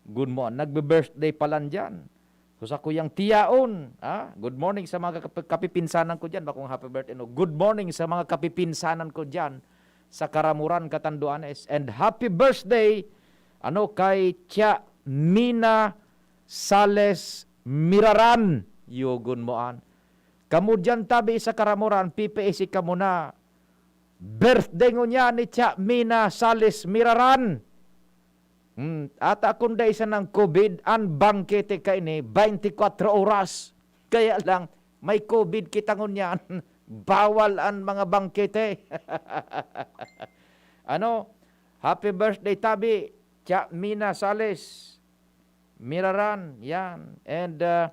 Good mo-, nagbe-birthday pala dyan. So, sa kuyang tiyaon, ah, good morning sa mga kap-, kapipinsanan ko dyan. Bakong happy birthday, no? Good morning sa mga kapipinsanan ko dyan sa Karamuran, Catanduanes. And happy birthday, ano, kay Tia Mina Sales Miraran. Yugon mo an. Kamo dyan tabi sa Karamuran, P P S C kamo na. Birthday ngunyan ni Tia Mina Sales Miraran. Hmm, ata kun dai sanang COVID, an bangkete kaini, twenty-four oras. Kaya lang, May covid kita ngunyan. Bawal an mga bangkete. Ano? Happy birthday, tabi. Cha Mina Sales. Miraran, yan. And, ah,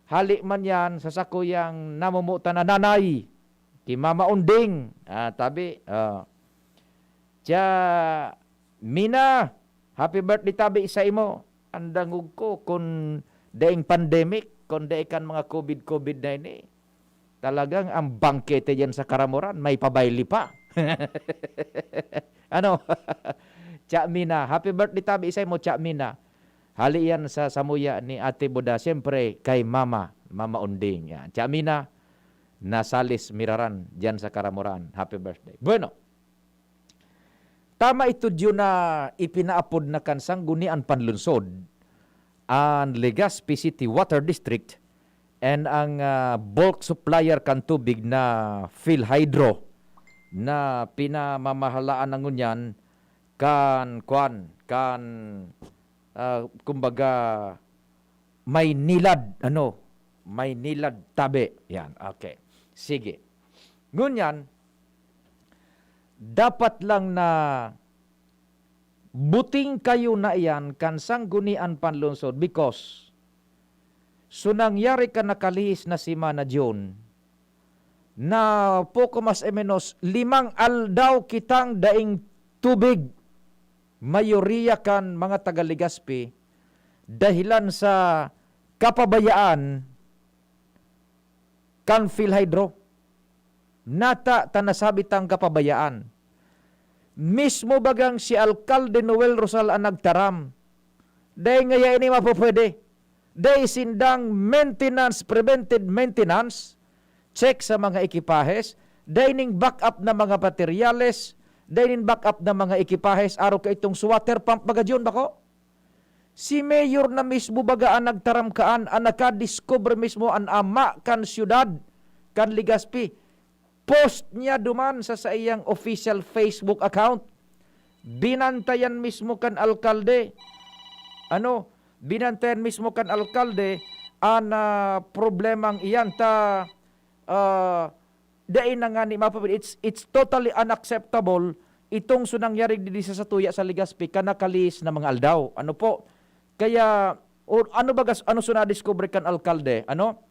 hali man yan sa sakuyang namumutan na nanay. Ki Mama Unding. Ah, tabi. Ah. Cha Mina, happy birthday, tabi, sa imo. Ang dangog ko, kun daing pandemic, kun dai kan mga covid-covid na ini, talagang ang bangkete diyan sa Karamoran, may pabayli pa. Ano? Cha Mina, happy birthday, tabi, sa imo, Cha Mina. Hali yan sa samuya ni Ate Buda, siyempre kay Mama, Mama Unding. Yan. Cha Mina, Nasalis Miraran, diyan sa Karamoran. Happy birthday. Bueno, tama ito, Jun, na ipinaapod na kan Sangguniang Panlungsod an Legazpi City Water District and ang, ah, bulk supplier kan tubig na PhilHydro na pinamamahalaan na ngunyan kan, kwan, kan, ah, kumbaga, Maynilad, ano, Maynilad tabi. Yan, okay. Sige. Ngunyan, dapat lang na buting kayo na iyan kan Sangguniang Panlungsod because so nangyari kan nakalihis na semana, Jun, na poko mas o menos limang aldaw kitang daing tubig. Mayoriya kan mga taga Legazpi, dahilan sa kapabayaan kan PhilHydro. Nata ta nasabi tang kapabayaan. Mismo bagang si Alkalde Noel Rosal an nagtaram. Dai ngaya ini mapupwede. Dai sindang maintenance, preventive maintenance, check sa mga ekipahes, dai ning backup na mga materyales, dai ning backup na mga ekipahes, arog ka itong sa water pump, baga diyon, bako? Si Mayor na mismo baga an nagtaram kaan, an nakadiscover mismo an ama kan siyudad, kan Legazpi. Post niya duman sa saiyang official Facebook account. Binantayan mismo kan alkalde. Ano? Binantayan mismo kan alkalde an, ah, problemang iyan ta, ah, dai na ngani mapapili. It's, it's totally unacceptable itong so nangyari didi sa satuya sa Legazpi kan nakalihis na mga aldaw. Ano po? Kaya, o, ano ba gas-, ano so nadiscover kan alkalde? Ano?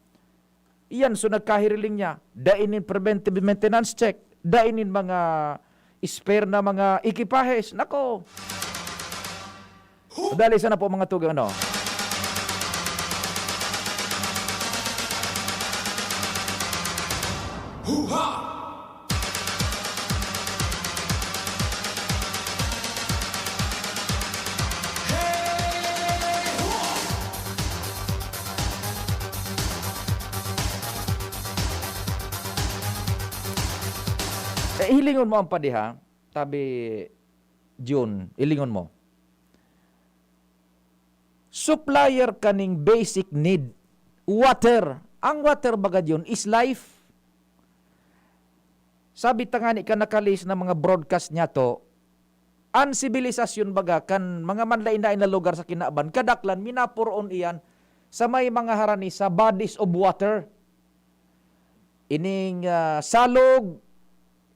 Iyan so nagkahiriling niya. Dai nin preventive maintenance check. Dai nin mga spare na mga ekipahes. Nako! Dali sana po, mga tugang, ano? Huha! Eh, hilingon mo ang padiha, tabi, Jun, hilingon mo. Supplier kaning basic need, water. Ang water baga yun is life. Sabi ta ngani kan nakalihis na mga broadcast niya to, an sibilisasyon baga kan mga manlain-lain na lugar sa kinaban, kadaklan, minapuroon iyan sa may mga harani sa bodies of water. Ining, ah, salog,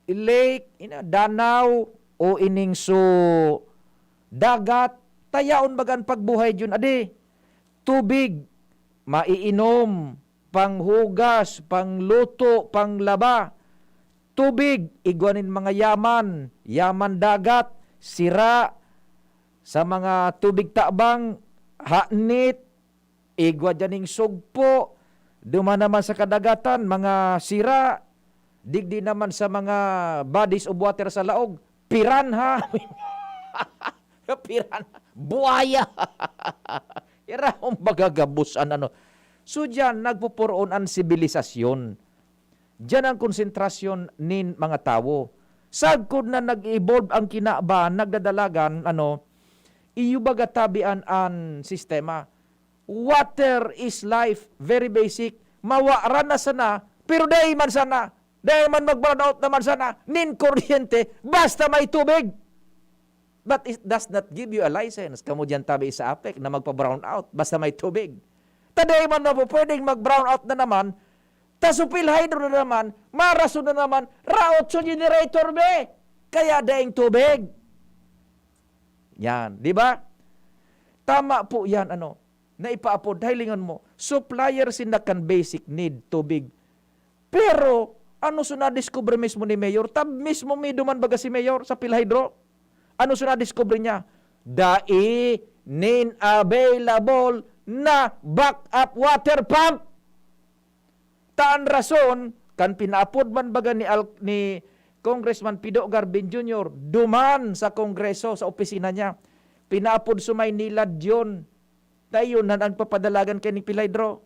lake, ina-, danaw, o ining su-, dagat, ta yaon baga an pagbuhay diyon, adi, tubig, maiinom, panghugas, pangluto, panglaba, tubig, igwa nin mga yaman, yaman dagat, sira, sa mga tubig tabang, hanit, igwa diyan ning sugpo, duman naman sa kadagatan, mga sira, digdi naman sa mga bodies of water sa laog, piranha. Piranha, buhaya. Ira ang magagabos an ano. So diyan, nagpupuroon an sibilisasyon. Diyan ang konsentrasyon nin mga tawo. Sagkod na nag-evolve ang kinaban, nagdadalagan, ano, iyo baga tabian an sistema. Water is life, very basic. Mawaran na sana, pero dai man sana. Dai man mag-brown out naman sana nin kuryente, basta may tubig. But it does not give you a license, kamo diyan tabi sa APEC, na magpa-brown out, basta may tubig. Ta dai man mapupwedeng mag-brown out na naman, Ta so PhilHydro na naman, marason na naman, raot so generator, be. Kaya daing tubig. Yan, di ba? Tama po yan, ano, na ipaapod. Hilingon mo, supplier sinda kan basic need, tubig. Pero, ano so nadiskubre mismo ni Mayor? Ta mismo mi duman baga si Mayor sa PhilHydro? Ano so nadiskubre niya? Dai nin available na backup water pump. Ta an rason, kan pinaapod man baga ni Al-, ni Congressman Pido Garbin Junior, duman sa Kongreso, sa opisina niya, pinaapod so Maynila diyon. Ta iyon na nagpapadalagan kaini PhilHydro.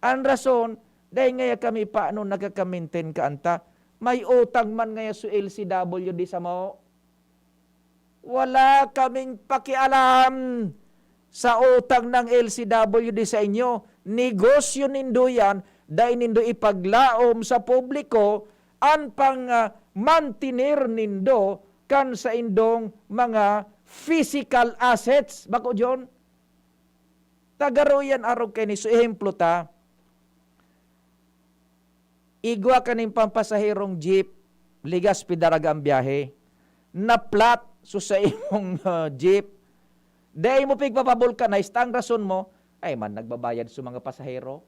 An rason, dai ngaya kami paano nagkaka-maintain kaanta. May utang man ngaya so L C W D sa mao. Wala kaming pakialam sa utang ng L C W D sa inyo. Negosyo nindo yan, dai nindo ipaglaom sa publiko an pang, ah, mantener nindo kan saindong mga physical assets. Bako, John? Tagaroyan arog kaini. So, ehemplo ta, igwa ka nin pampasaherong jeep, Legazpi-Daraga ang biyahe. Na-flat so sa imong, ah, jeep. Dai mo pigpapabulkanize, ta ang rason mo, ay man, nagbabayad sa mga pasahero.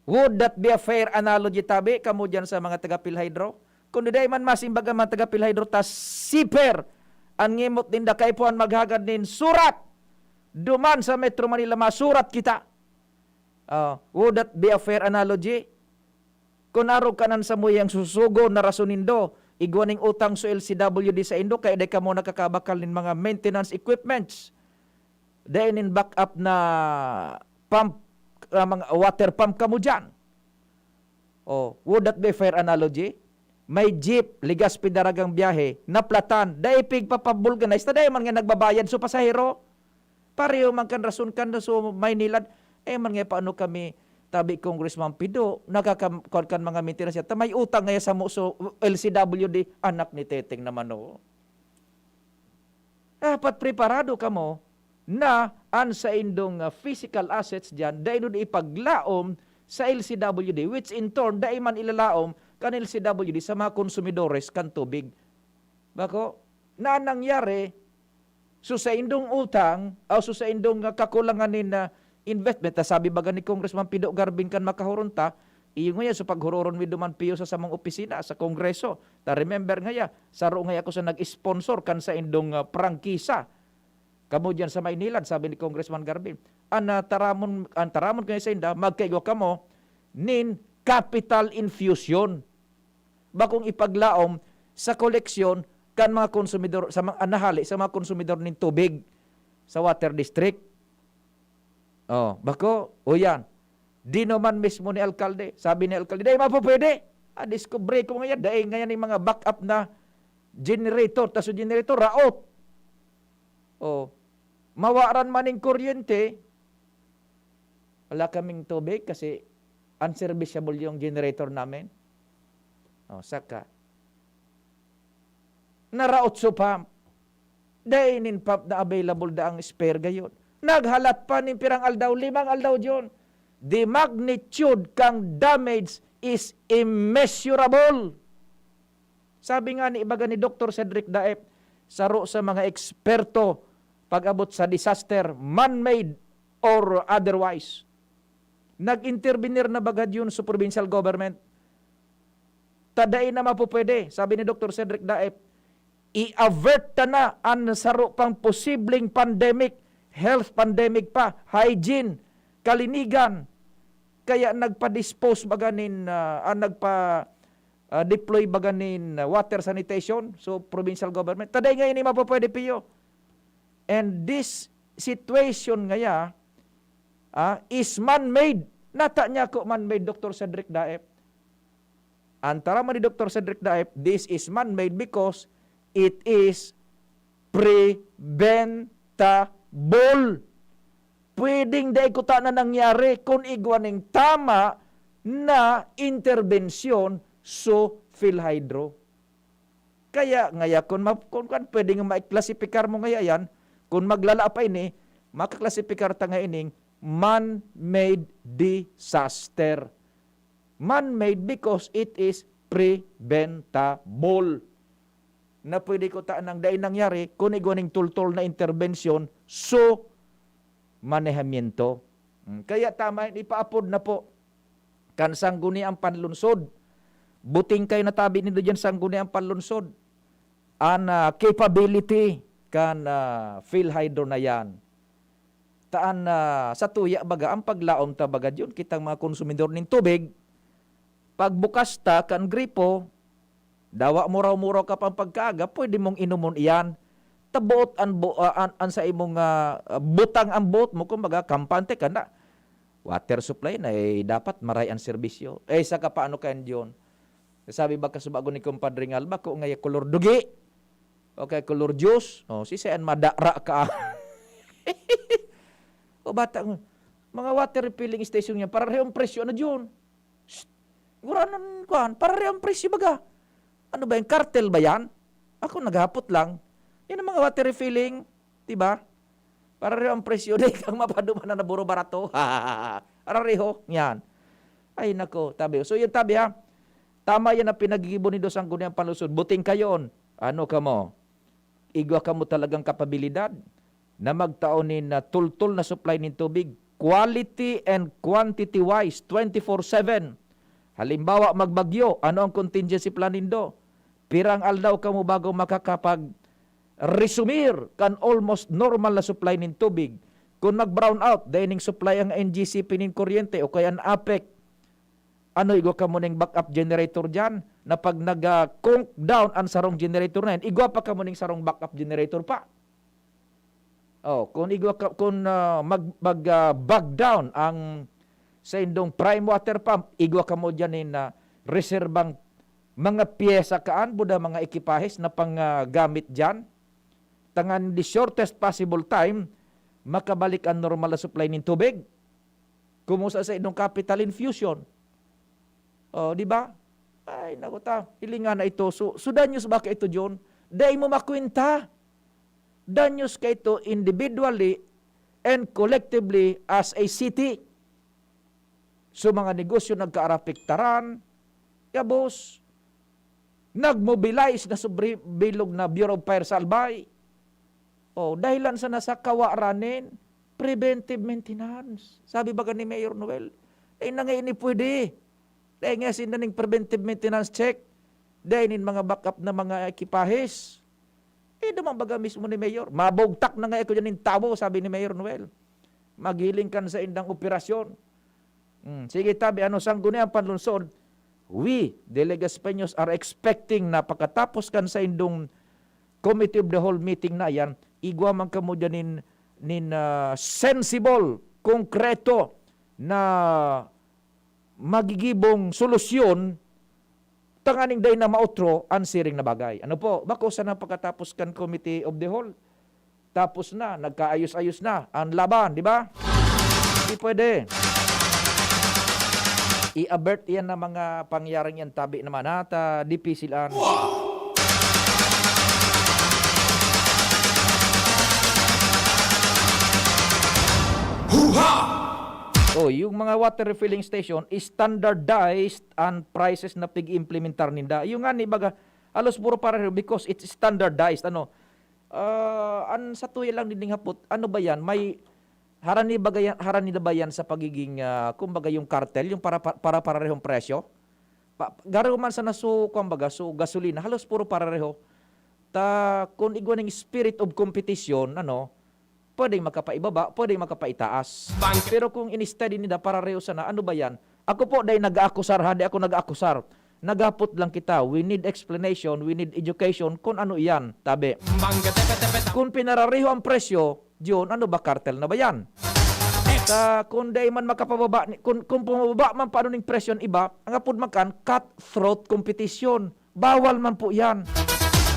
Would that be a fair analogy, tabi, kamo diyan sa mga taga-PhilHydro? Kundi dai man masimbag ang mga taga-PhilHydro, ta siper an ngimot ninda, kaipuhan maghagad nin surat. Duman sa Metro Manila, masurat kita. Ah, would that be a fair analogy? Kun arog kan an samuyang susugo na rason nindo, igwa ning utang so L C W D saindo, kaya dai kamo nakakabakal nin mga maintenance equipments. Dai nin backup na pump, ah, mga water pump kamo diyan. Oh, would that be fair analogy? May jeep, Legazpi-Daraga ang biyahe, na-flat-an, dai pigpapabulkanize, ta dai man nga nagbabayad so pasahero. Pareho man kan rason kan so Maynila, eh, man nga paano kami, tabi Congressman Pido, nakaka-, kuwan kan mga maintenance, ta may utang ngaya samo so L C W D, anak ni Teteng naman, oh. Dapat preparado kamo na an saindong, ah, physical assets diyan, dai nindo ipaglaom sa L C W D, which in turn, dai man ilalaom kan L C W D sa mga konsumidores kan tubig. Bako, na nangyari, so saindong utang, o so saindong, ah, kakulangan nin, ah, investment, ta sabi baga ni Congressman Pido Garbin kan makahuron ta, iyo ngayon, so paghuroron mi duman, Pio, sa samong opisina, sa Kongreso. Ta remember ngaya, saro ngaya ako sa nag-sponsor kan saindong, ah, prangkisa. Kamo diyan sa Maynila, sabi ni Congressman Garbin, an, ah, taramon, an taramon ko sainda, magkaigwa kamo nin capital infusion. Bakong ipaglaom sa koleksyon kan mga konsumidor, sa mga, an nahale sa mga konsumidor nin tubig sa water district. Oh, bako, o yan. Dinuman mismo ni alkalde. Sabi ni alkalde, "Dai mapupwede." Ah, diskubre ko ngayon, dai ngayon yung mga backup na generator. Ta so generator, raot. Oh, mawaran man ning kuryente, wala kaming tubig kasi unserviceable yung generator namin. Oh, saka, naraot so pump. Dai nin pump na available, daang spare gayon. Naghalat pa nin pirang aldaw, limang aldaw diyon. The magnitude kang damage is immeasurable. Sabi nga ni, ibaga ni Doktor Cedric Daep, saro sa mga eksperto pag-abot sa disaster, man-made or otherwise. Nag-intervenir na baga diyon sa provincial government. Ta dai na mapupwede, sabi ni Doktor Cedric Daep, i-avert ta na an saro pang posibleng pandemic, health pandemic pa, hygiene, kalinigan. Kaya nagpa-dispose baga nin, ah, ah, nagpa, ah, deploy baga nin, ah, water sanitation, so provincial government. Ta dai nga ini mapupwede, Pio. And this situation ngaya, ah, is man-made. Nata niya ko man-made, Doktor Cedric Daep. An taram ni Doktor Cedric Daep, this is man-made because it is preventable. Pwedeng dai kutana nangyari kun igwa ning tama na interbensyon so PhilHydro. Kaya ngaya kun ma-, kun kan pwede nga maiklasifikar mo ngaya yan, kun maglala pa ini, makaklasifikar ta nga ining man-made man-made because it is preventable. Na pwede ko ta nang dai nangyari kun igwa ning tultol na interbensyon, so manehamiento. Hmm, kaya tama yan, ipaapod na po kan Sangguniang Panlunsod. Buting kayo natabi nindo dyan, Sangguniang Panlunsod. An, ah, capability kan, ah, PhilHydro na yan. Taan na sa tuya baga ang paglaom ta baga diyon kitang mga konsumidor nin tubig. Pagbukas ta kan gripo, dawa muraw-muraw ka pang pagkaaga, pwede mong inomon iyan. Taboot an bu-, ah, an, an sa imong, ah, ah, butang ang buot mo, kumbaga, kampante ka na. Water supply na, eh, dapat maray ang serbisyo. Eh, saka paano kayan diyon? Sabi ba kasubago ni Compadre Ngal, bako nga ya kolor dugi. O kaya kolor juice. O, si saan madara ka? O bata, mga water refilling station yan, pararehong presyo na diyon. Shh! Nguranon, kuan, pararehong presyo baga. Ano ba yan? Cartel ba yan? Ako naghapot lang. Yan ang mga water refilling, di ba? Pararehong presyo, di kang mapaduman na naburo barato. Arareho, yan. Ay, nako, tabi. So, yun, tabi, ha? Tama yan ang pinagigibo ni Dos Sangguniang Panlunsod. Buting kayon. Ano ka mo? Igwa kamo talagang kapabilidad na magtao nin, ah, tultol na supply nin tubig, quality and quantity wise, twenty-four seven. Halimbawa, magbagyo, ano ang contingency plan nindo? Pirang aldaw kamo bago makakapag-resumir kan almost normal na supply nin tubig? Kung mag-brown out, dai ning supply ang N G C P nin kuryente o kaya an APEC, ano, igwa kamo ning backup generator diyan, na pag nag, ah, conk down an sarong generator na yan, igwa pa kamo ning sarong backup generator pa. Oh, kung igwa ka, kung, ah, mag, mag, ah, bog down ang saindong prime water pump, igwa kamo diyan nin, ah, reserbang mga pyesa kaan, buda mga ekipahes na pang, ah, gamit diyan. Tangan the shortest possible time, makabalik ang normal na supply nin tubig. Kumusta sa inyong capital infusion? Oh, di ba? Ay, naku ta, hilingan na ito. So, so danyos ba ka ito, John? Dai mo makwenta. Danyos ka ito individually and collectively as a city. So, mga negosyo nagkaarapiktaran, gabos, nagmobilize na sobre bilog na Bureau of Fire Salvay. Oh, dahilan sana sa kawa ranin, preventive maintenance. Sabi baga ni Mayor Noel, "Dai na nga ini pwede. Dai nga sinda ning preventive maintenance check. Dai nin mga backup na mga ekipahes." Eh, duman baga mismo ni Mayor, "Mabugtak na nga ako dyan nin tawo," sabi ni Mayor Noel. Maghiling kan saindang operasyon. Hmm, sige, tabi, ano, Sangguniang Panlunsod, we, the Legaspeños, are expecting na pagkatapos kan saindong Committee of the Whole meeting na yan, igwa man kamo dyan nin, nin, ah, sensible, konkreto na magigibong solusyon tanganing dai na maotro an siring na bagay. Ano po? Bako sana pagkatapos kan Committee of the Whole, tapos na, nagkaayos-ayos na ang laban, di ba? Hindi pwede. I-avert yan ng mga pangyaring yan, tabi naman, ha? Ta, dipisil an. Huha! Oh, yung mga water refilling station, standardized ang prices na pig-implementar ninda. Yung nga ni baga, halos puro pareho because it's standardized. Ano, ah, an sa tuya lang din hapot, ano ba yan? May harani ba yan, harani na ba yan sa pagiging, ah, kumbaga yung cartel, yung para, para, para parehong presyo? Pa, garo man sana so, kumbaga, so gasolina, halos puro pareho. Ta, kung igwa ning spirit of competition, ano, pwedeng makapaibaba, pwedeng makapaitaas. Pero kung in-study nila, pareho sana, ano ba yan? Ako po, dai nag-aakusar, ha? Di ako nag-aakusar. Naghapot lang kita. We need explanation, we need education, kung ano iyan, tabi. Kung pinarareho ang presyo, John, ano ba, cartel na ba yan? At, ah, kung dai man makapababa, ni-, kung, kung pumababa man paano ning presyo ng iba, ang apod man kan, cutthroat competition. Bawal man po yan.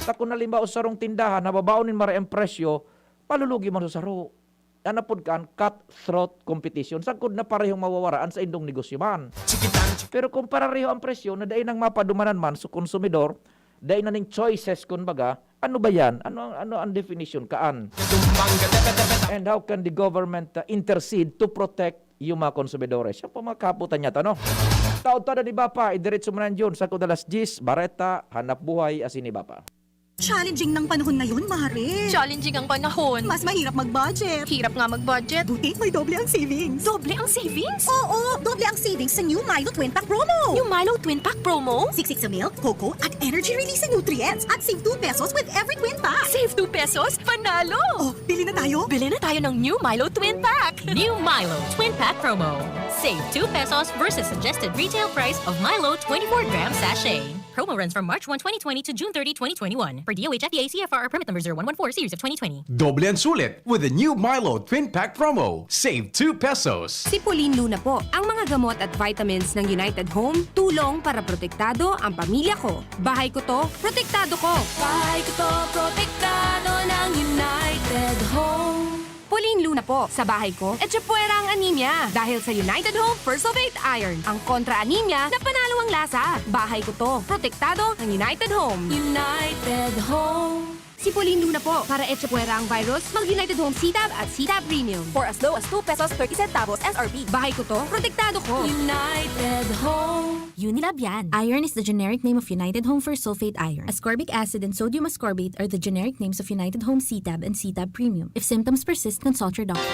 At kung halimbawa sa sarong tindahan, nababaon nin maray ang presyo, malulugi man sa saro. Yan apod kan cutthroat competition. Sagkod na parehong mawawaraan sa indong negosyo man. Pero kung pareho ang presyo na dai nang mapadumanan man sa konsumidor, dai na ning choices, kun baga, ano ba yan? Ano, ano ang definition kaan? And how can the government, uh, intercede to protect yung mga konsumidores? Yan po mga kahapotan niya, ano? Taod-taod ni Bapa, idiretso mo na yun sa kudalas diyes, bareta, hanap buhay, asin ni Bapa. Challenging ng panahon ngayon, Mare. Challenging ang panahon. Mas mahirap mag-budget. Hirap nga mag-budget. Buti may doble ang savings. Doble ang savings? Oo, doble ang savings sa new Milo Twin Pack Promo. New Milo Twin Pack Promo? Siksik sa milk, cocoa, at energy releasing nutrients. At save two pesos with every twin pack. Save two pesos? Panalo! Oh, bili na tayo. Bili na tayo ng new Milo Twin Pack. New Milo Twin Pack Promo. Save two pesos versus suggested retail price of Milo twenty-four gram sachet. Promo runs from March one, twenty twenty to June thirty, twenty twenty-one. Per D O H F D A C F R or permit number zero one one four series of twenty twenty. Doble ang sulit with the new Milo Twin Pack Promo. Save two pesos. Sipulin Luna po. Ang mga gamot at vitamins ng United Home, tulong para protektado ang pamilya ko. Bahay ko to, protektado ko. Bahay ko to, protektado ng United Home. Pauline Luna po, sa bahay ko, etchepuera ang anemia dahil sa United Home Fersulfate Iron. Ang kontra anemia, napanalo ang lasa. Bahay ko to, protektado ng United Home. United Home. Sipulin Luna po, para etchepuera ang virus, mag United Home C-Tab at C-Tab Premium for as low as two pesos thirty centavos S R P. Bahay ko to, protektado ko. United Home. Unilab yan. Iron is the generic name of United Home Fersulfate Iron. Ascorbic acid and sodium ascorbate are the generic names of United Home C-Tab and C-Tab Premium. If symptoms persist, consult your doctor.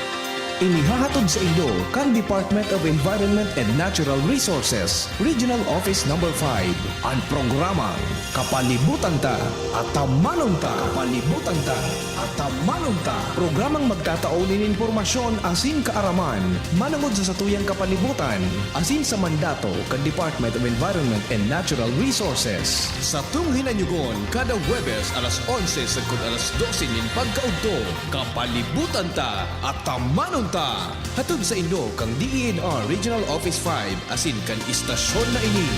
Inihahatod sa inyo kan Department of Environment and Natural Resources, Regional Office Number five, an programang Kapalibutan Ta, Atamanon Ta. Kapalibutan Ta, Atamanon Ta. Programang magtatao nin impormasyon asin kaaraman manongod sa satuyang kapalibutan asin sa mandato kan Department of Environment and Natural Resources. Satong hinanyugon kada Huwebes alas onse sagkod alas dose nin pagkaudto. Kapalibutan Ta, Atamanon Ta. Hatod sa inyo kan D E N R Regional Office five asin kan istasyon na ini.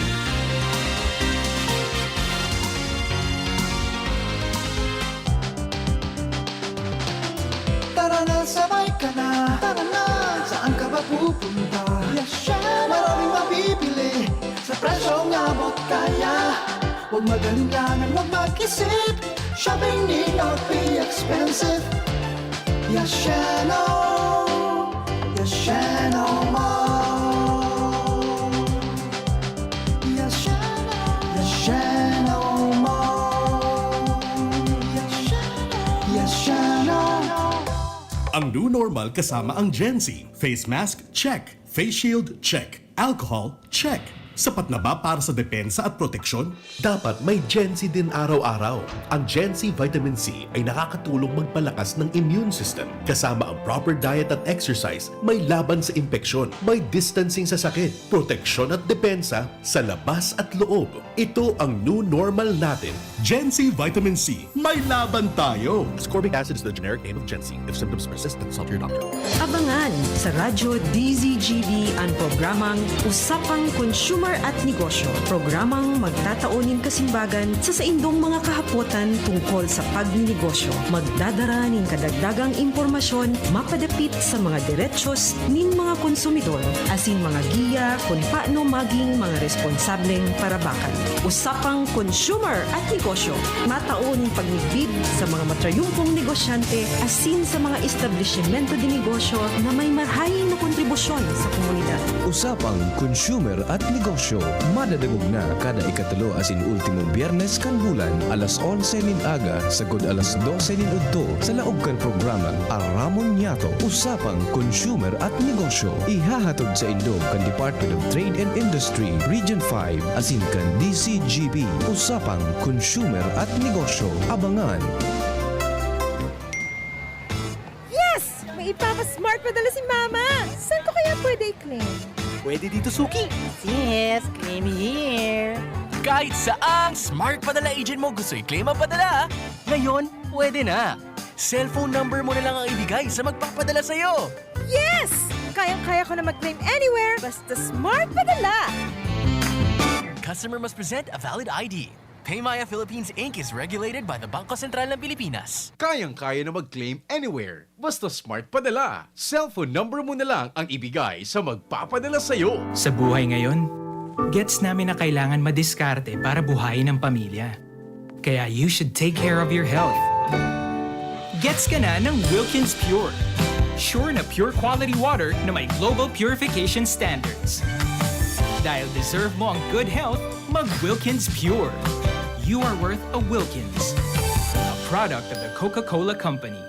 Tara na, sabay ka na. Tara na, saan ka ba pupunta? Yes, syempre. Maraming mabibili sa presyong abot kaya. Huwag mag-alinlangan, huwag mag-isip. Shopping need not be expensive. Yasheno, Yasheno Mall. Yasheno, Yasheno Mall. Yasheno, Yasheno. Ang new normal kasama ang Gen Z. Face mask, check. Face shield, check. Alcohol, check. Sapat na ba para sa depensa at proteksyon? Dapat may Gen Z din araw-araw. Ang Gen Z Vitamin C ay nakakatulong magpalakas ng immune system. Kasama ang proper diet at exercise, may laban sa impeksyon, may distancing sa sakit, proteksyon at depensa sa labas at loob. Ito ang new normal natin. Gen Z Vitamin C, may laban tayo! Ascorbic acid is the generic name of Gen Z. If symptoms persist, consult your doctor. Abangan sa Radyo D Z G B an programang Usapang Consumer at Negosyo. Programang magtatao nin kasimbagan sa saindong mga kahapotan tungkol sa pagninegosyo. Magdadara nin kadagdagang impormasyon mapadapit sa mga derechos nin mga konsumidor, asin mga giya kun paano maging mga responsableng parabakan. Usapang Consumer at Negosyo, matao nin pagmidbid sa mga matrayumpong negosyante asin sa mga establisimento de negosyo na may marahay na kontribusyon sa komunidad. Usapang Consumer at Negosyo, madadangog na kada ikatulo asin ultimong Biyernes kan bulan, alas onse nin aga sagkod alas dose nin udto, sa laog kan programang Aramon Niyato, Usapang Consumer at Negosyo. Ihahatod saindo kan Department of Trade and Industry, Region five, asin kan D C G B, Usapang Consumer at Negosyo. Abangan! Yes! May ipapa-smart padala si Mama! Saan ko kaya pwede i-claim? Pwede dito, Suki. Yes, claim here. Kahit saang Smart Padala agent mo gusto i-claim ang padala, ngayon, pwede na. Cellphone number mo na lang ang ibigay sa magpapadala sa'yo. Yes! Kayang-kaya ko na mag-claim anywhere, basta Smart Padala! Customer must present a valid I D. Paymaya Philippines Inc is regulated by the Bangko Sentral ng Pilipinas. Kayang-kaya na mag-claim anywhere, basta Smart Padala. Cellphone number mo na lang ang ibigay sa magpapadala sa'yo. Sa buhay ngayon, gets namin na kailangan madiskarte para buhayin ang pamilya. Kaya you should take care of your health. Gets ka na ng Wilkins Pure. Sure na pure quality water na may global purification standards. Dahil deserve mo ang good health, mag Wilkins Pure. You are worth a Wilkins. A product of the Coca-Cola Company.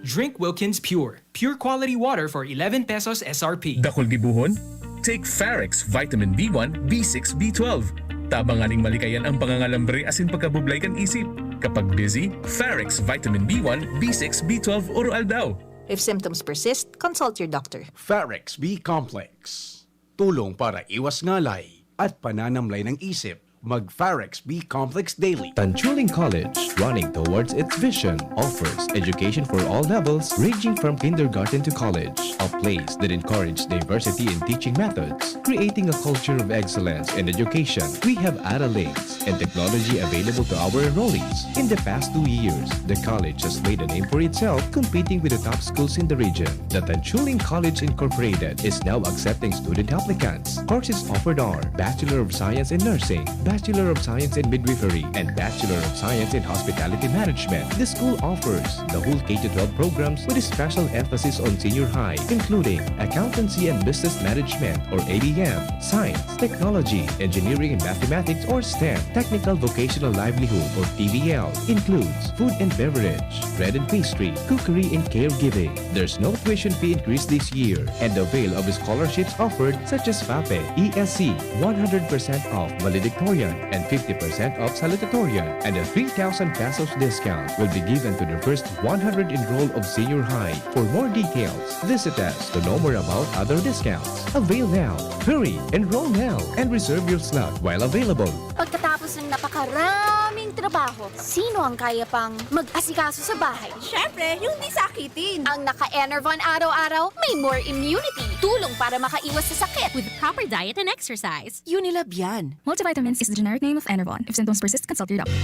Drink Wilkins Pure. Pure quality water for eleven pesos S R P. Dakul gibohon? Take Farex Vitamin B one, B six, B twelve. Tabang nganing malikayan ang pangangalambre asin pagkabublay kan isip. Kapag busy, Farex Vitamin B one, B six, B twelve oro-aldaw. If symptoms persist, consult your doctor. Farex B Complex. Tulong para iwas ngalay at pananamlay ng isip. Mag Farex B Complex Daily. Tanchuling College, running towards its vision, offers education for all levels, ranging from kindergarten to college. A place that encourages diversity in teaching methods, creating a culture of excellence in education. We have Ara Links and technology available to our enrollees. In the past two years, the college has made a name for itself, competing with the top schools in the region. The Tanchuling College Incorporated is now accepting student applicants. Courses offered are Bachelor of Science in Nursing, Bachelor of Science in Midwifery, and Bachelor of Science in Hospitality Management. The school offers the whole K to twelve programs with a special emphasis on senior high, including Accountancy and Business Management or A B M, Science, Technology, Engineering and Mathematics or STEM, Technical Vocational Livelihood or T V L, includes food and beverage, bread and pastry, cookery and caregiving. There's no tuition fee increase this year, and avail of scholarships offered such as FAPE, E S C, one hundred percent off valedictorian and fifty percent off salutatorian, and a three thousand pesos discount will be given to the first one hundred enrolled of senior high. For more details, visit us to know more about other discounts. Avail now. Hurry! Enroll now and reserve your slot while available. Pagkatapos ng napakaraming trabaho, sino ang kaya pang mag-asikaso sa bahay? Siyempre, yung di sakitin. Ang naka-Enervon araw-araw, may more immunity. Tulong para makaiwas sa sakit. With proper diet and exercise. Unilab yan. Multivitamins is the generic name of Enervon. If symptoms persist, consult your doctor.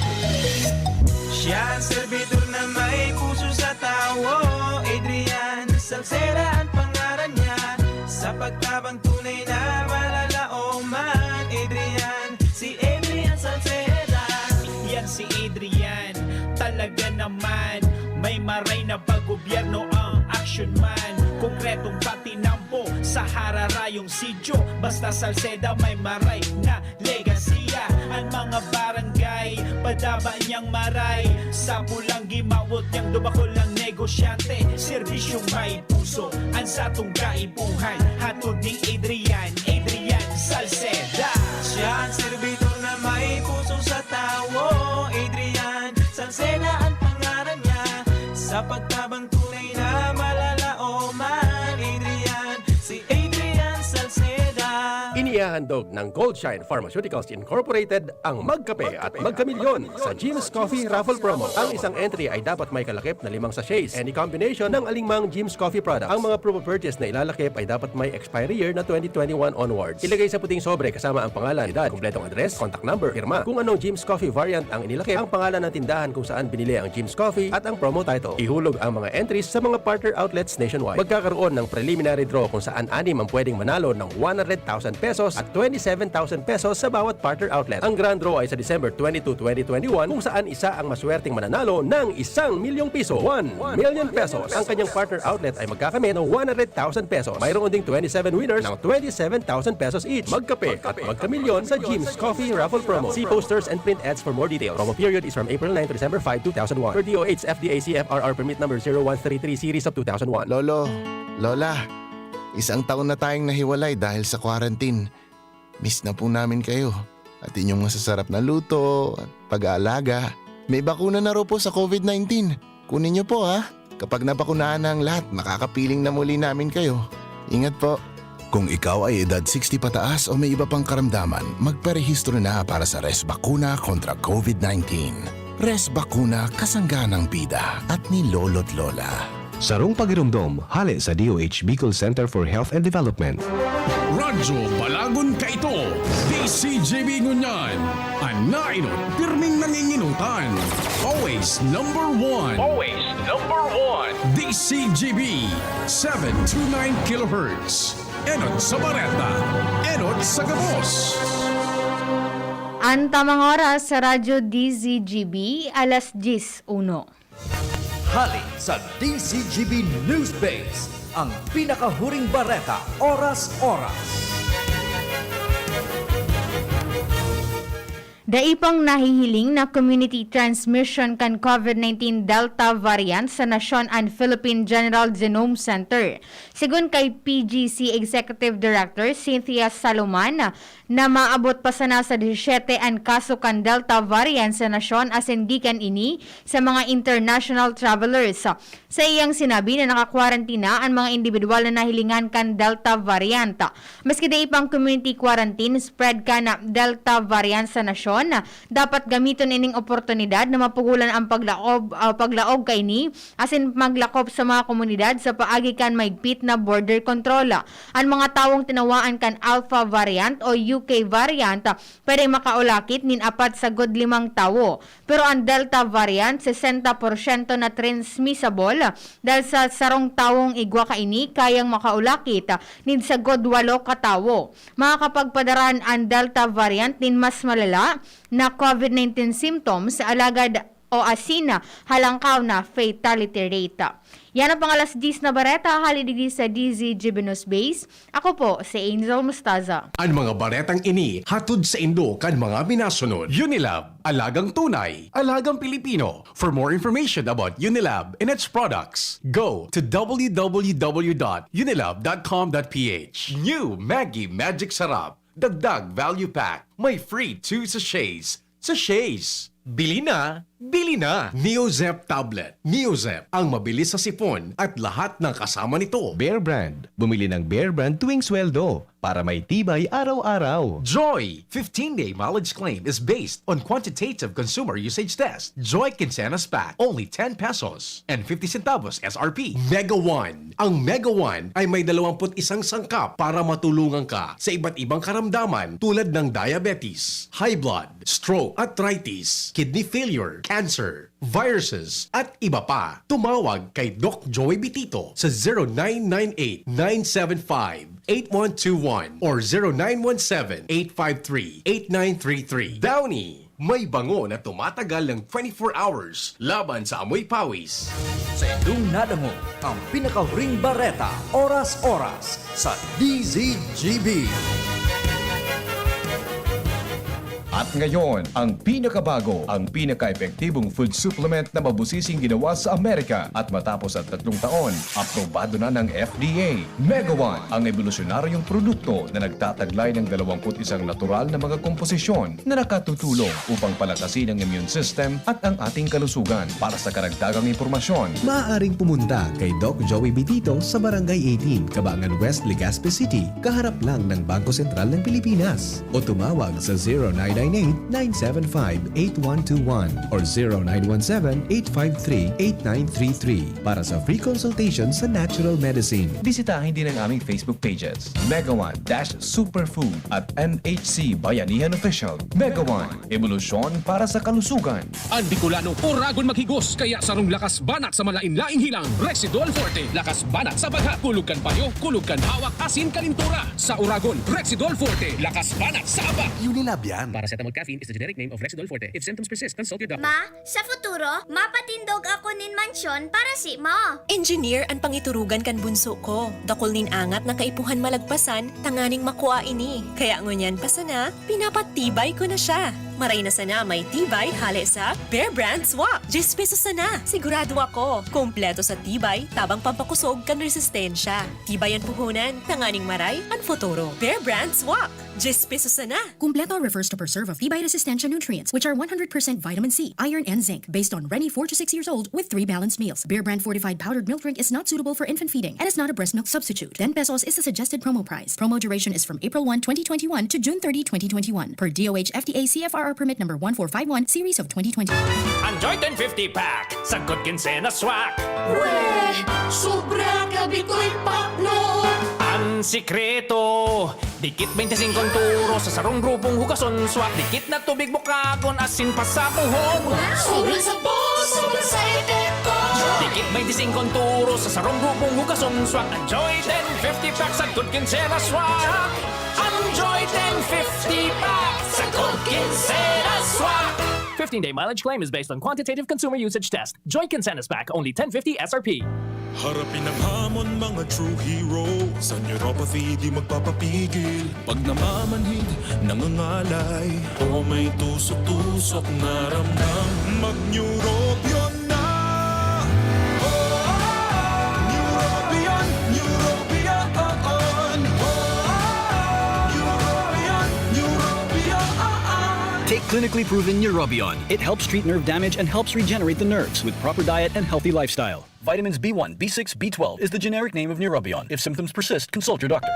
Siya ang servidor na may puso sa tawo, Adrian Salceda ang pangaran niya. Sa pagtabang tunay na malalaoman, Adrian, si Adrian Salceda. Yan si Adrian, talaga naman. May maray na pag-gobyerno ang action man. Konkretong patinampo sa hararayong sityo. Basta Salceda may maray na legasiya. Ang mga barangay, padaba niyang maray. Sa pulang gimawot niyang dubakol ang negosyante. Serbisyong may puso, ang satong kaipuhan. Hatod ni Adrian, Adrian Salceda. Siya ang servidor na may puso sa tawo, Adrian Salceda ang pangaran niya. Sa pagtabang tunay na malalaoman, Adrian, si Adrian Salceda. Inihahandog ng Goldshine Pharmaceuticals Incorporated ang Magkape at Magkamilyon sa Jim's Coffee Raffle Promo. Ang isang entry ay dapat may kalakip na limang sachets, any combination ng alinmang Jim's Coffee product. Ang mga proof of purchase na ilalakip ay dapat may expiry year na twenty twenty-one onwards. Ilagay sa puting sobre kasama ang pangalan, edad, kompletong address, contact number, pirma. Kung anong Jim's Coffee variant ang inilakip, ang pangalan ng tindahan kung saan binili ang Jim's Coffee at ang promo title. Ihulog ang mga entries sa mga partner outlets nationwide. Magkakaroon ng preliminary draw kung saan anim ang pwedeng manalo ng one hundred thousand pesos at twenty-seven thousand pesos sa bawat partner outlet. Ang grand draw ay sa December twenty-two, twenty twenty-one, kung saan isa ang maswerteng mananalo ng isang milyong piso, one million pesos. Ang kanyang partner outlet ay magkakamit ng one hundred thousand pesos. Mayroon ding twenty-seven winners ng twenty-seven thousand pesos each. Magkape at magkamilyon sa Jim's Coffee Raffle Promo. See posters and print ads for more details. Promo period is from April nine to December five, two thousand one. Per D O H F D A C F R R permit number zero one three three series of two thousand one. Lolo, Lola, isang taon na tayong nahiwalay dahil sa quarantine. Miss na po namin kayo at inyong masasarap na luto at pag-aalaga. May bakuna na raw po sa covid nineteen. Kunin niyo po, ha? Kapag nabakunahan na ang lahat, makakapiling na muli namin kayo. Ingat po. Kung ikaw ay edad sixty pataas o may iba pang karamdaman, magparehistro na para sa Res Bakuna kontra covid nineteen. Res Bakuna, kasangga ng bida at ni Lolo't Lola. Sarong pagiromdom, hale sa D O H Bicol Center for Health and Development. Radyo Balagon kaito, D C G B ngunyan, an nainot pirming nanginginutan. Always number one. Always number one. D C G B, seven two nine kilohertz. Enot sa bareta, enot sa gabos. An tamang oras sa Radyo D Z G B, alas diyes uno. Hale sa D Z G B News Base, ang pinakahuring bareta, oras-oras. Dai pang nahihiling na community transmission kan COVID nineteen Delta variant sa nasyon an Philippine General Genome Center. Sigon kay P G C Executive Director Cynthia Saloman, na maabot pa sana sa disisiete an kaso kan Delta variant sa nasyon asin gikan ini sa mga international travelers. Sa iyang sinabi na nakakwarantina an mga indibidwal na nahilingan kan Delta variant. Maski dai pang community quarantine, spread kan Delta variant sa nasyon, dapat gamiton ining oportunidad na mapugolan ang paglaob, ah, paglaog kaini asin maglakop sa mga komunidad sa paagi kan maigpit na border control. An mga tawong tinawaan kan Alpha variant o U K variant, pwedeng makaulakit nin apat sagod limang tawo. Pero an Delta variant, sesenta porsyento na transmissible, dahil sa sarong tawong igwa kaini, kayang makaulakit nin sagod walo ka tawo. Makakapagpadara an Delta variant nin mas malala na COVID nineteen symptoms, alagad o asin na halangkaw na fatality rate. Yan ang pang alas diyes na bareta, hali digdi sa D Z G B News Base. Ako po si Angel Mostaza. An mga baretang ini hatod saindo kan mga minasunod. Unilab, alagang tunay, alagang Pilipino. For more information about Unilab and its products, go to w w w dot unilab dot com dot p h. New Maggi Magic Sarap, dagdag value pack, may free two sachets. Sachets. Bili na, bili na! Neozep Tablet. Neozep, ang mabilis sa sipon at lahat ng kasama nito. Bear Brand. Bumili ng Bear Brand tuwing sweldo para may tibay araw-araw. Joy! fifteen-day mileage claim is based on quantitative consumer usage test. Joy Quincenas Pack, only ten pesos and fifty centavos S R P. Mega One. Ang Mega One ay may dalawampu't isang sangkap para matulungan ka sa iba't ibang karamdaman tulad ng diabetes, high blood, stroke, arthritis, kidney failure, cancer, viruses, at iba pa. Tumawag kay Doc Joey Bitito sa zero nine nine eight, nine seven five, eight one two one or zero nine one seven, eight five three, eight nine three three. Downy, may bango na tumatagal ng twenty-four hours laban sa amoy pawis. Sa indong nadangog, ang pinakahuring bareta, oras-oras, sa D Z G B. At ngayon, ang pinakabago, ang pinaka-epektibong food supplement na mabusising ginawa sa Amerika at matapos ang tatlong taon, aprobado na ng F D A. Mega One, ang ebolusyonaryong produkto na nagtataglay ng dalawampu't isang natural na mga komposisyon na nakatutulong upang palakasin ang immune system at ang ating kalusugan. Para sa karagdagang impormasyon, maaaring pumunta kay Doc Joey Bitito sa Barangay eighteen, Cabangan West, Legazpi City, kaharap lang ng Bangko Sentral ng Pilipinas. O tumawag sa zero nine nine eight, nine seven five, eight one two one or zero nine one seven, eight five three, eight nine three three para sa free consultation sa natural medicine. Bisitahin din ang aming Facebook pages, Mega One dash Superfood at M H C Bayanihan Official. Mega One, ebolusyon para sa kalusugan. An Bicolano, oragon maghigos, kaya sarong lakas banat sa malain-laing hilang, Rexidol Forte. Lakas banat sa bagha, kulog kan payo, kulog kan hawak, asin kalintura. Sa oragon, Rexidol Forte. Lakas banat sa aba. Unilab yan. Paracetamol caffeine is the generic name of Rexidol Forte. If symptoms persist, consult your doctor. Ma, sa futuro, mapatindog ako nin mansyon para simo. Engineer an pangiturugan kan bunso ko. Dakul nin angat na kaipuhan malagpasan tanganing makua ini. Kaya ngunyan pa sana, pinapatibay ko na siya. Maray na sana may tibay hale sa Bear Brand Swak. Diyes pesos sana. Sigurado ako, kompleto sa tibay, tabang pampakusog kan resistensya. Tibay an puhunan, tanganing maray an futuro. Bear Brand Swak. Diyes pesos sana. Kumpleto refers to preserve of tibay-resistensya nutrients, which are one hundred percent vitamin C, iron, and zinc, based on Reni four to six years old with three balanced meals. Bear Brand fortified powdered milk drink is not suitable for infant feeding and is not a breast milk substitute. Ten pesos is the suggested promo price. Promo duration is from April one, twenty twenty-one to June thirty, twenty twenty-one, per D O H F D A C F R R permit number one four five one, series of twenty twenty. Enjoy ten fifty pack, sagkod kinse na swak. Weh! Sobra ka bikoy pakno! An sikreto, dikit bente singko an turo sa sarong grupong hugason swak. Dikit na tubig bukagon asin pasapuhon. Sobrang sabon, sobrang sa epekto. Dikit bente singko an turo sa sarong grupong hugason swak. Enjoy ten fifty pack, sagkod kinse na swak. Enjoy ten fifty pack, sagkod kinse na swak. Fifteen-day mileage claim is based on quantitative consumer usage test. Joy Quincenas Pack, only ten fifty S R P. Harapin ang hamon, mga true hero. Sa neuropathy, di magpapapigil. Pag namamanhid, nangangalay, o may tusok-tusok na ramdam, mag-Neurobion na! Neurobion, Neurobion, Neurobion, Neurobion. Take clinically proven Neurobion. It helps treat nerve damage and helps regenerate the nerves with proper diet and healthy lifestyle. Vitamins B one, B six, B twelve is the generic name of Neurobion. If symptoms persist, consult your doctor.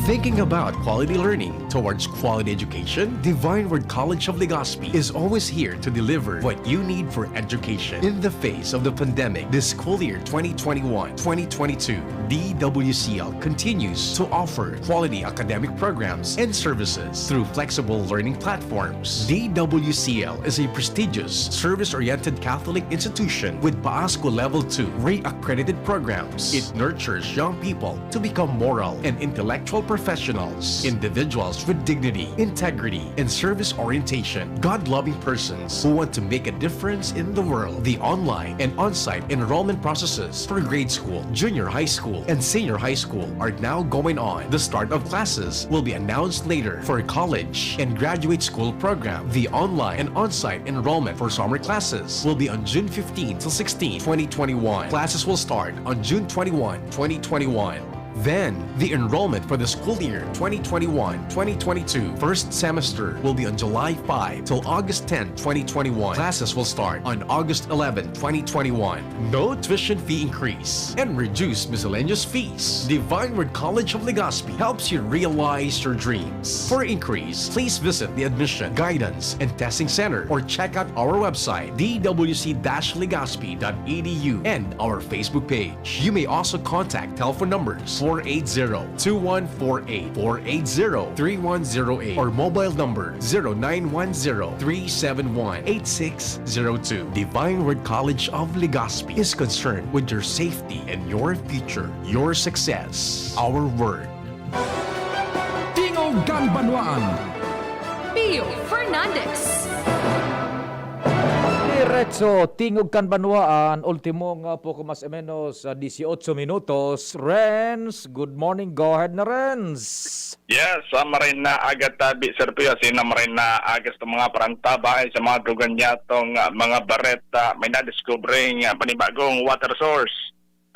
Thinking about quality learning towards quality education? Divine Word College of Legazpi is always here to deliver what you need for education. In the face of the pandemic, this school year twenty twenty-one, twenty twenty-two, D W C L continues to offer quality academic programs and services through flexible learning platforms. D W C L is a prestigious, service-oriented Catholic institution with PASCU Level two re-accredited programs. It nurtures young people to become moral and intellectual professionals, individuals with dignity, integrity, and service orientation, God-loving persons who want to make a difference in the world. The online and on-site enrollment processes for grade school, junior high school, and senior high school are now going on. The start of classes will be announced later. For college and graduate school program, the online and on-site enrollment for summer classes will be on June fifteen to sixteen, twenty twenty-one. Classes will start on June twenty-one, twenty twenty-one. Then, the enrollment for the school year twenty twenty-one, twenty twenty-two first semester will be on July five till August tenth, twenty twenty-one. Classes will start on August eleventh, twenty twenty-one. No tuition fee increase and reduced miscellaneous fees. Divine Word College of Legazpi helps you realize your dreams. For inquiries, please visit the Admission, Guidance, and Testing Center or check out our website, d w c dash legazpi dot e d u, and our Facebook page. You may also contact telephone numbers four eight zero, two one four eight, four eight zero, three one zero eight, or mobile number zero nine one zero, three seven one, eight six zero two. Divine Word College of Legazpi is concerned with your safety and your future, your success, our word. Tingog kan Banwaan. Pio Fernandez. Diretso, Tingog kan Banwaan, ultimo nga poko mas o menos, ah, dieciocho minutos. Renz, good morning. Go ahead na, Renz. Yes, sa maray na aga tabi, Sir Pio, asin na maray na aga sa mga parantaba ay sa mga dugan niyatong, ah, mga bareta, may nadiskubreng, ah, panibagong water source,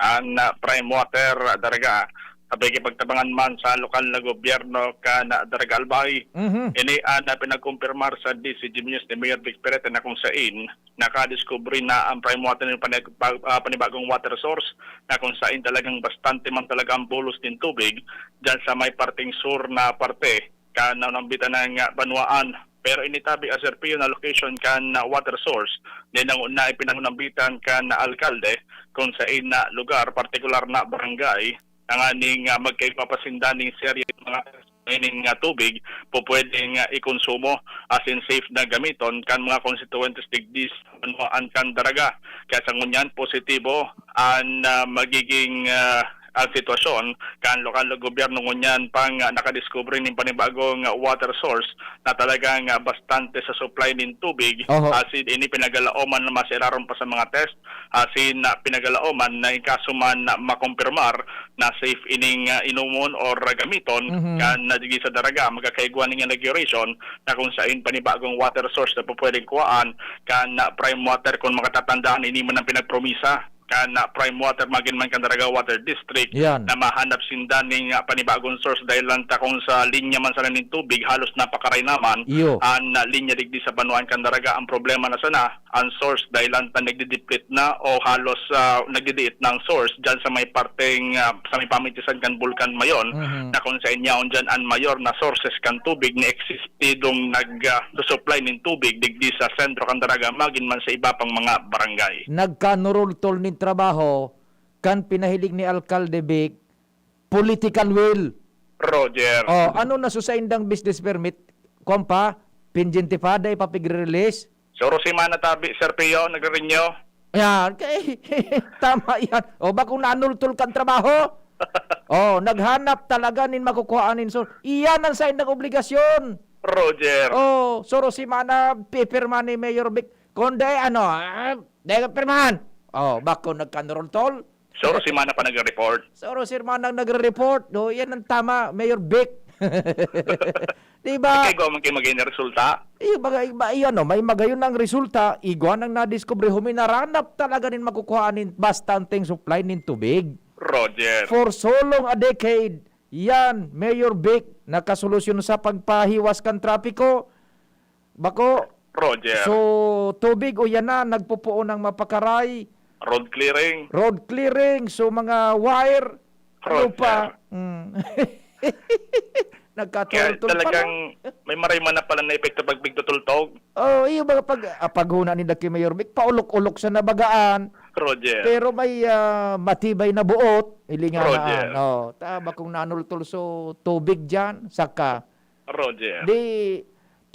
ang, ah, Prime Water, ah, Daraga. Sa pakikipagtabangan man sa lokal na gobyerno kan, ah, Daraga Albay. Mhm. Ini ang, ah, pinagkumpirmar sa D C G News ni Mayor Vic Perete na kung sain nakadiskubre na ang Prime Water ng panag-, pa-, ah, panibagong water source na kung sain talagang bastante man talaga ang bulos nin tubig diyan sa may parteng sur na parte kan naunambitan ng, ah, banwaan. Pero initabi, ah, Sir Pio, na location kan, ah, water source na, na ipinangunambitan kan, ah, alkalde kung sain na lugar, partikular na barangay, tanganing, ah, magkaiba pa sinda ning serye ng mga ining, ah, tubig pupwedeng, ah, ikonsumo asin safe na gamiton kan mga konstituyentes digdi sa banwaan kan Daraga. Kaya sa ngunyan, positibo an, ah, magiging, ah, ang sitwasyon kan lokal na gobyerno ngunyan pang, ah, nakadiskubre nin panibagong, ah, water source na talagang, ah, bastante sa supply nin tubig. Oho. Asin ini pinagalaoman na mas irarom pa sa mga test, asin na pinagalaoman na in kaso man na makumpirmar na safe ining, ah, inomon or gamiton Mhm. kan na digdi sa Daraga, magkakaigwa ning inauguration na kung sain panibagong water source na pupwedeng kuhaan kan, ah, Prime Water. Kung makatatandaan, ini man ang pinagpromisa kan, ah, Prime Water, magin man kan Daraga Water District, Yan. na mahanap sinda ning, ah, panibagong source dahil lang ta kung sa linya man sana nin tubig, halos napakaray naman Iyo. ang, ah, linya digdi sa banwaan kan Daraga. Ang problema na sana, ang source dahil lang ta nagdidiplete na o halos, ah, nagdidiit na ang source dyan sa may parteng, ah, sa may pamitisan kan Bulkan Mayon, Mhm. na kung sa inyaon dyan ang mayor na sources kan tubig ni existidong nag, ah, susupply nin tubig digdi sa sentro kan Daraga, magin man sa iba pang mga barangay. Nagkanurultol nin trabaho kan pinahiling ni Alkalde Vic, political will. Roger. Oh, ano na sa saindang business permit? Kwan pa, pendyente pa, dai pa pigre-release? Suro semana tabi, Sir Pio, nagre-renew. Yan, kay, tama yan. O, bakong nanultol kan trabaho? Oh, naghanap talaga nin makukuhaan nin source. Iyan ang saindang obligasyon. Roger. Oh, suro semana, pipirma ni Mayor Vic. Kung di, ano, ah, di ka pirmahan. Oh, bako nagkanurultol. Soro si Mana pa nagre-report. Soro si Mana ang nagre-report. No, yan ang tama, Mayor Vic. Di ba? Kaya igwa man kayo magiging resulta. Iyo, baga, iba, iyo, no, may magayon ang resulta, igwa nang nadiskubre, huminaranap talaga nin makukuhaan nin bastanteng supply nin tubig. Roger. For so long a decade, yan, Mayor Vic, nakasolusyon sa pagpahiwas kan trapiko. Bako, Roger. So, tubig o yan na, nagpupuon ng mapakaray. Road clearing. Road clearing, so mga wire. Ano Roger. Pa? Mm. Kaya Nagkatultol pa talagang lang. May maray man na pala na epekto pag pigtutultog. Oh, iyo mga pag, ah, paghuna ni Daki Mayor Vic, paulok-ulok sa nabagaan. Roger. Pero may, ah, matibay na buot, hilinganaan. Roger. Oh, tama kung nanultol so tubig dyan, saka Roger. Di,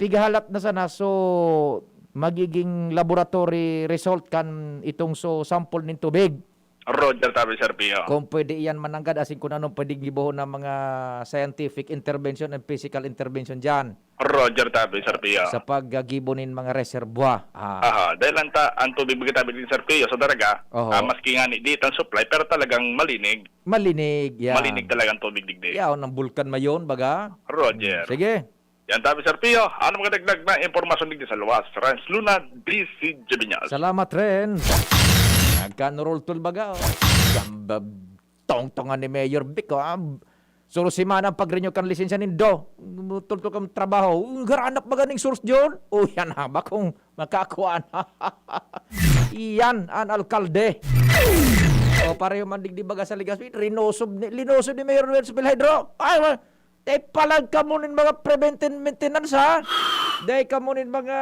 pighalat na sana, so, magiging laboratory result kan itong so sample nin tubig. Roger tabi, Sir Pio. Kung pwede iyan mananggad, asin kung anong pwedeng gibohon ng mga scientific intervention and physical intervention dyan. Roger tabi, Sir Pio. Sa paggibo nin mga reservoir. Ah. Aha, dahil ang, ta- ang tubig baga tabi din, Sir Pio, sa daraga, Oho. Ah, maski nga ni, di itang supply, pero talagang malinig. Malinig, yan. Malinig talaga ang tubig digdi. Yaon ang bulkan mayon, baga. Roger. Sige. Yan tabi, Sir Pio. Ano mga dagdag na impormasyon digdi sa luwas? Renz Luna, D C Jabinas. Salamat, Renz. Nagkanurultol baga, oh. Gambab, tongtongan ni Mayor Vic, oh. Ah, suro semana ang pag-renew kan lisensya nindo. Tultol kang trabaho. Uy, garanap baga ning source diyon? O, yan ha, bakong makakuha na. Iyan, an alkalde. O, pareho man digdi baga sa Legazpi. Rinosob ni, linosob ni Mayor Ruel sa Pilhydro. Ay, wa-, Te, palag kamo nin mga preventive maintenance, ha? Dai kamo nin mga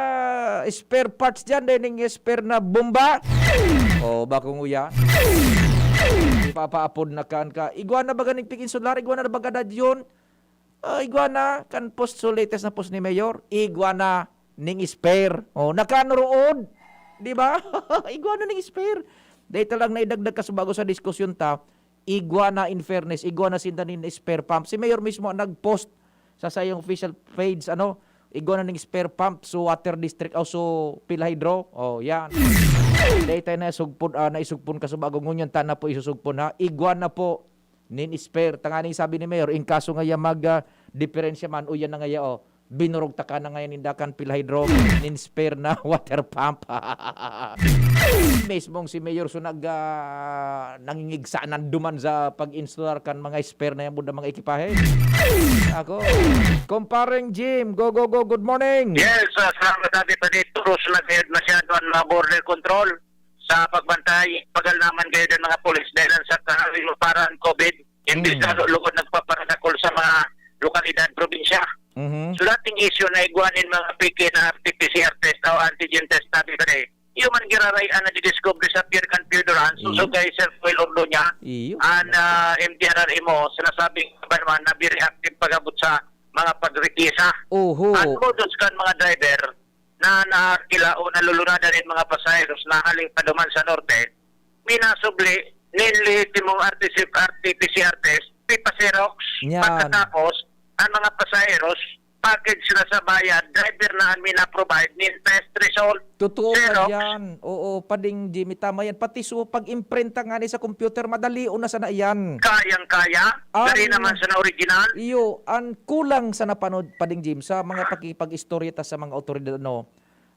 spare parts dyan, dai ning spare na bomba. O, bakong uya. Ipapaapod na kan ka. Igwa na baga ning pig-insular, igwa na baga dadyon. Ah, igwa na, kan post, so latest na post ni Mayor, igwa na ning spare. O, nakanurood. Di ba? Igwa na ning spare. Dai ta lang naidagdag ka sa bago sa diskusyon ta. Igwa na, in fairness, igwa na sinda nin spare pump. Si Mayor mismo ang nag-post sa sayong official page, ano, igwa na ning spare pump, so water district, o so Pilhydro. O, yan. Dai tayo na sugpon, ah, naisugpon ka sa bago. Ngunyan, ta na po isusugpon, ha? Igwa na po nin spare. Tanganing sabi ni Mayor, in kaso nga yan mag, ah, diferensya man, o yan na nga ya, o. Binurog taka na ngayon ninda kan Pilhydro, nin spare na water pump. Mismong si Mayor so nag, ah, nangingigsanan duman sa pag-install kan mga spare na yan, buda mga ekipahe. Ako. Kumpareng Jim, go, go, go, good morning. Yes, ah, salamat, Daddy Padit. Turos na gayod masyado ang mga border control sa pagbantay. Pagal naman gayod ang mga pulis dahil ang sa kahawig mo parang COVID. Imbis Mm. na lugod nagpaparadakol sa mga lokalidad, probinsya. Mhm. So, dating issue na igwa nin mga fake na R T P C R test o antigen test, sabi ko na eh. Iyo man giraray ang nadidiscover sa Pier kan Pier Duran, Iyo. Susugay, Sir Roel Ordoña, Iyo. An, ah, M T R R M O, sinasabing kabanwa na very active pag-abot sa mga pagrekisa. Oho. An modus kan mga driver na nakakila o nalulunadan nin mga pasaheros na haling paduman sa norte, minasubli nin lehitimong R T C, R T P C R test, pipa-xerox, Yan. Pagkatapos, ang mga pasaheros, package na sa bayad, driver na ang mina-provide nin test result. Totoo Xerox. Yan. Oo, Pading Jimmy, tama yan. Pati so pag-imprenta nga ni sa computer, madali o na sana yan. Kayang-kaya. Ang Dali naman sa original. Iyo, ang kulang sa napanood, Pading Jim, sa mga pakipag-istorya ta sa mga otoridad, ano,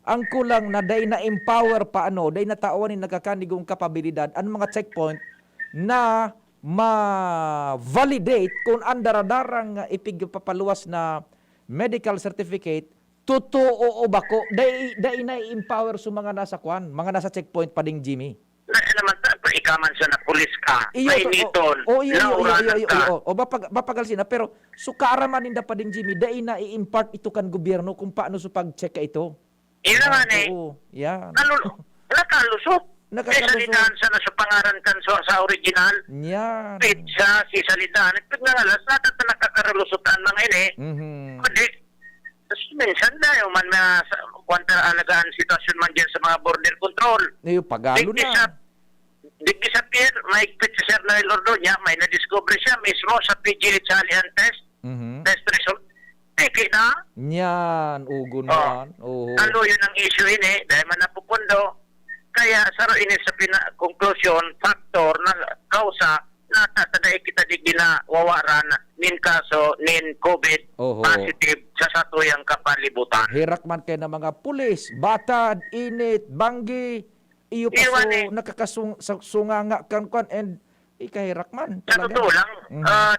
ang kulang na dai na-empower pa, ano, dai na tawan nin nagkakanigong kapabilidad ang mga checkpoint na ma-validate kung ang daradarang ipigpapaluwas na medical certificate, totoo o bako, dai, dai na-empower sa mga nasa kwan, mga nasa checkpoint, Pading Jimmy. Nasa naman ta, pa ikaman sa napulis ka, Iyo, to, mainiton, o, o, iyo, iyo, iyo, nauranan iyo, iyo, ka. Iyo, o, mapag-, mapagal sina, pero so kaaraman ninda, Pading Jimmy, dai na i-impart ito kan gobyerno kung paano so pag-check ka ito. Yan na nga, Ah, eh. Oo, yan. Nalul-, nakakalusot. Nakakalusot. Eh, salitaan sana sa pangaran kan sa, sa original. Yan. Pizza, si salitaan. Pag nangalas, natat na nakakalusutan mga ini. Mhm. Kundi, tas minsan na yung man na sa, kwan ta alagaan sitwasyon man dyan sa mga border control. Iyo, pagalo Digdi na. Sa, digdi sa pier, mahigpit si Sir Noel Ordoña, may nadiscover siya mismo sa P G H Alian test. Mhm. Test result. Peke na. Yan, ugon Oh. yan. Oo. Talo yun ang issue ini. Dahil man napupundo, Kaya saro ini sa pina-, konklusyon, faktor na kausa na ta-, ta-, dai kita di ginawawaran nin kaso nin COVID Oho. positive sa satuyang kapalibutan. Herak man kay na mga pulis, batad, init, banggi, iyo pa Iwan so eh. nakakasung-, sa-, sunganga kan kwan and ikaherak man Sa talaga. totoo lang, Mhm. ah,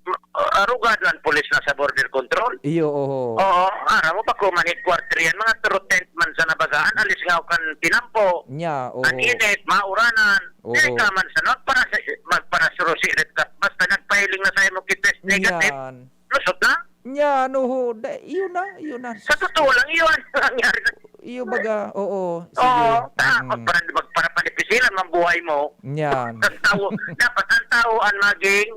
m-, ah, arugado an pulis na sa border control. Iyo, oho. Oo, aram mo ba kung man headquarter yan, mga true tent man sa nabagaan, alis nga kan tinampo. Nya, Ang oho. init, mauranan. Oo. Di ka man sa magpara-, magparasurusi rin ka. Basta nagpahiling na sa imo kit test negative, Yan. lusot na. Nya, ano ho, da-, yun na, yun na. Sa totoo lang, yun ang nangyari. Iyo baga, oo, sige. Oo, ta-, Mm. magpara-, magparapanipisilan man buhay mo. Yan. Ang tao, dapat ang tao ang maging,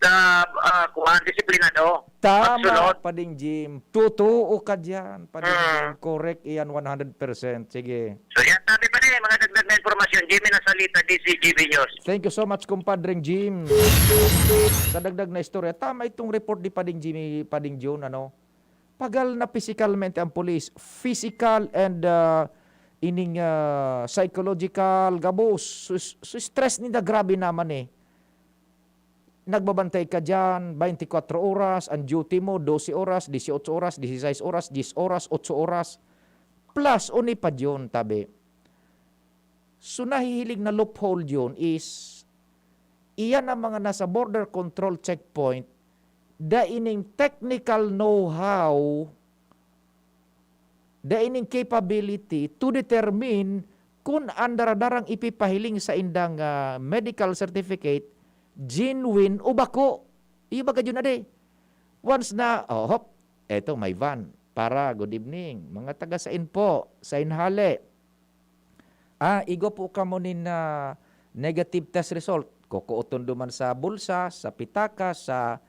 ah, ah, kuwan, disiplinado. Tama, Magsunod. Pading Jim. Totoo ka dyan, Pading Mm. Jim. Correct iyan, one hundred percent. Sige. So, yan, sabi pa rin, mga dagdag na impormasyon, Jimmy Nasalita, D C G B News. Thank you so much, Compadre Jim. Sa dagdag na istorya, tama itong report ni Pading Jimmy, Pading June, ano? Pagal na physicalmente ang pulis. Physical and, ah, ining, ah, psychological, gabos. Sus-, su-, stress ninda, grabe naman eh. Nagbabantay ka dyan, twenty-four oras, ang duty mo, dose oras, dieciocho oras, dieciséis oras, diyes oras, otso oras. Plus, uni pa yun, tabi. So, nahihiling na loophole yun is, iyan ang mga nasa border control checkpoint, dai ning technical know-how, dai ning capability to determine kun an daradarang ipipahiling sa indang, ah, medical certificate, genuine o bako. Iyo baga yun, ade? Once na, oh, hop, eto, may van. Para, good evening. Mga taga sain po? Sain hale? Ah, igwa po kamo nin, ah, negative test result. Kukuoton duman sa bulsa, sa pitaka, sa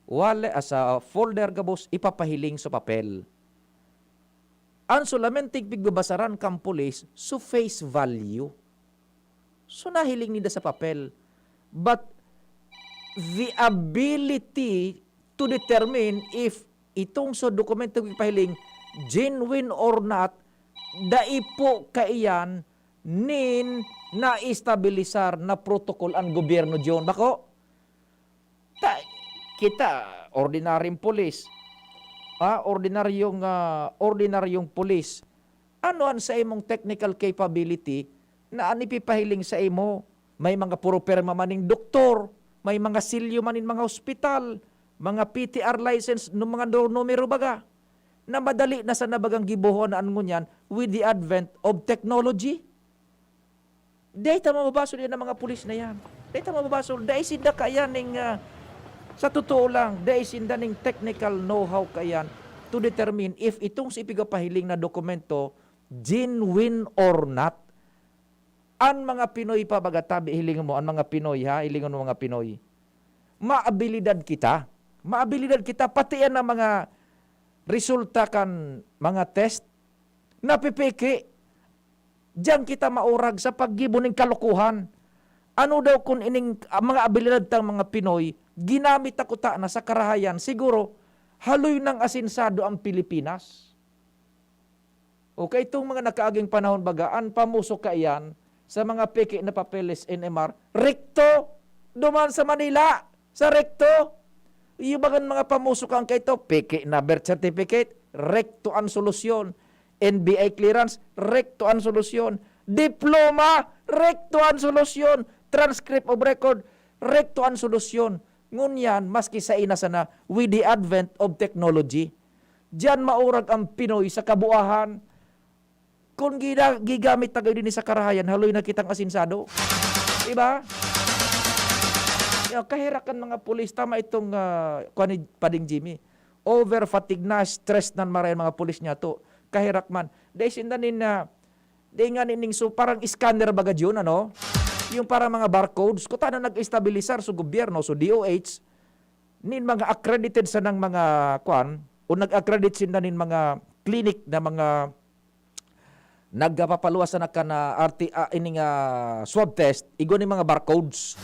wale-, ah, sa folder gabos, ipapahiling sa papel. An solamente pigbabasaran kan pulis, so face value. So, nahiling ninda sa papel. But the ability to determine if itong so dokumentong ipahiling, genuine or not, dai po kaiyan nin naestabilisar na protocol an gobyerno diyon. Bako? Ta-, kita, ordinaryong pulis. Ah, ordinaryong, ah, ordinaryong pulis. Ano an sa imong technical capability na an ipipahiling sa imo? May mga puro pirma man ning doktor, may mga silyo man nin mga ospital, mga P T R license, no, mga do-, numero baga, na madali na sana bagang gibohon na an ngunyan with the advent of technology. Dai ta mababasol yan ang mga pulis na yan. Dai ta mababasol. Dai sinda kaya ning, ah, sa totoo lang, dai sinda ning technical know-how kaya to determine if itong si ipigapahiling na dokumento genuine or not. An mga Pinoy pa, baga tabi, hilingon mo, an mga Pinoy, ha? Hilingon mo, mga Pinoy. Maabilidad kita. Maabilidad kita, pati yan ang mga resulta kan mga test, napipiki. Diyan kita maurag sa paggibo ning kalokohan. Ano daw kun ining, ah, mga abilidad tang mga Pinoy, ginamit ta kuta na sa karahayan, siguro, haloy nang asensado ang Pilipinas. O kaitong mga nakaaging panahon baga, an pamuso kaiyan sa mga peke na papeles, N M R, rekto duman sa Manila, sa rekto. Iyo bagan mga pamuso kan kaito, peke na birth certificate, rekto an solusyon. N B I clearance, rekto an solusyon. Diploma, rekto an solusyon. Transcript of record, rekto an solusyon. Ngunyan, maski sa ina sana, with the advent of technology, diyan maurag ang Pinoy sa kabuahan. Kung gina-, gigamit na kayo din sa karahayan, haloy na kitang asinsado. Diba? Yo, kaherak kan mga pulis, tama itong, ah, kuwan ni Pading Jimmy. Over fatigue na, stress nan maray an mga pulis niya to. Kaherak man. Dai sinda nin, ah, dai nga nin so, parang scanner baga yun, ano? Yung parang mga barcodes, kutana nag-estabilisar sa gobyerno, so D O H, nin mga accredited sanang mga, kwan, o nag-accredit sinda nin mga clinic na mga nagpapaluwas na kan, ah, R T, ah, ining, ah, swab test, igwa ning mga barcodes.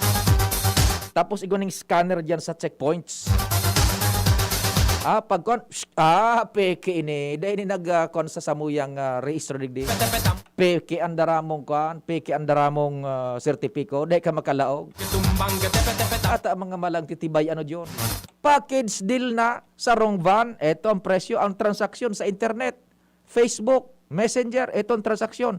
Tapos igwa ning scanner diyan sa checkpoints. Ah, pagkuan, psst, ah, peke ini. Dai ini nag, ah, kuan sa samuyang, ah, rehistro digdi. Peke ang daramong kuan, peke ang daramong, ah, sertipiko, dai ka makalaog. Ata ang mga malang titibay, ano, John? Package deal na, sarong van, eto ang presyo, ang transaksyon sa internet, Facebook, Messenger, eto ang transaksyon.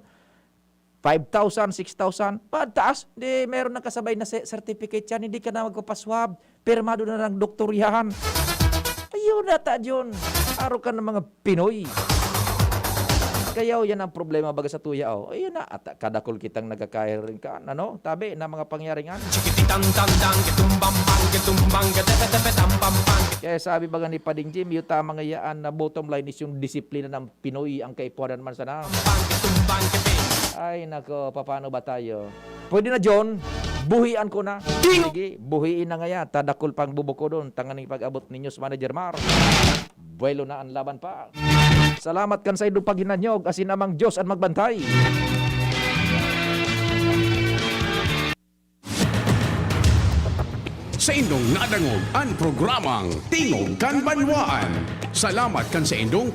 Five thousand, six thousand, pataas, di meron nang kasabay na se-, certificate yan, hindi ka na magpapaswab, pirmado na ng doktor yan. Ayun na ta, John. Araw ka ng mga Pinoy. Kaya yan ang problema baga sa tuya, oh. Ayun na, at kadakol kitang nagkakahiring ka, ano? Tabi na mga pangyaringan. Chikititang tang tang, kitumbang bang, kitumbang, katepe-tepe, tam pam pang. Kaya sabi baga ni Pading Jim, yung tama nga yaan na bottom line is yung disiplina ng Pinoy ang kaipuhan man sana. Ay, nako, papaano ba tayo? Pwede na, John. Buhian ko na. Sige, buhiin na ngaya. Tadakol pang bubukodon. Tanganing pag-abot ninyo sa Manager Mar. Buwelo na ang laban pa. Salamat kan sa idong paghinanyog. Asin amang Diyos ang magbantay. Sa indong nadangog an programang Tingog kan Banwaan. Salamat kan sa indong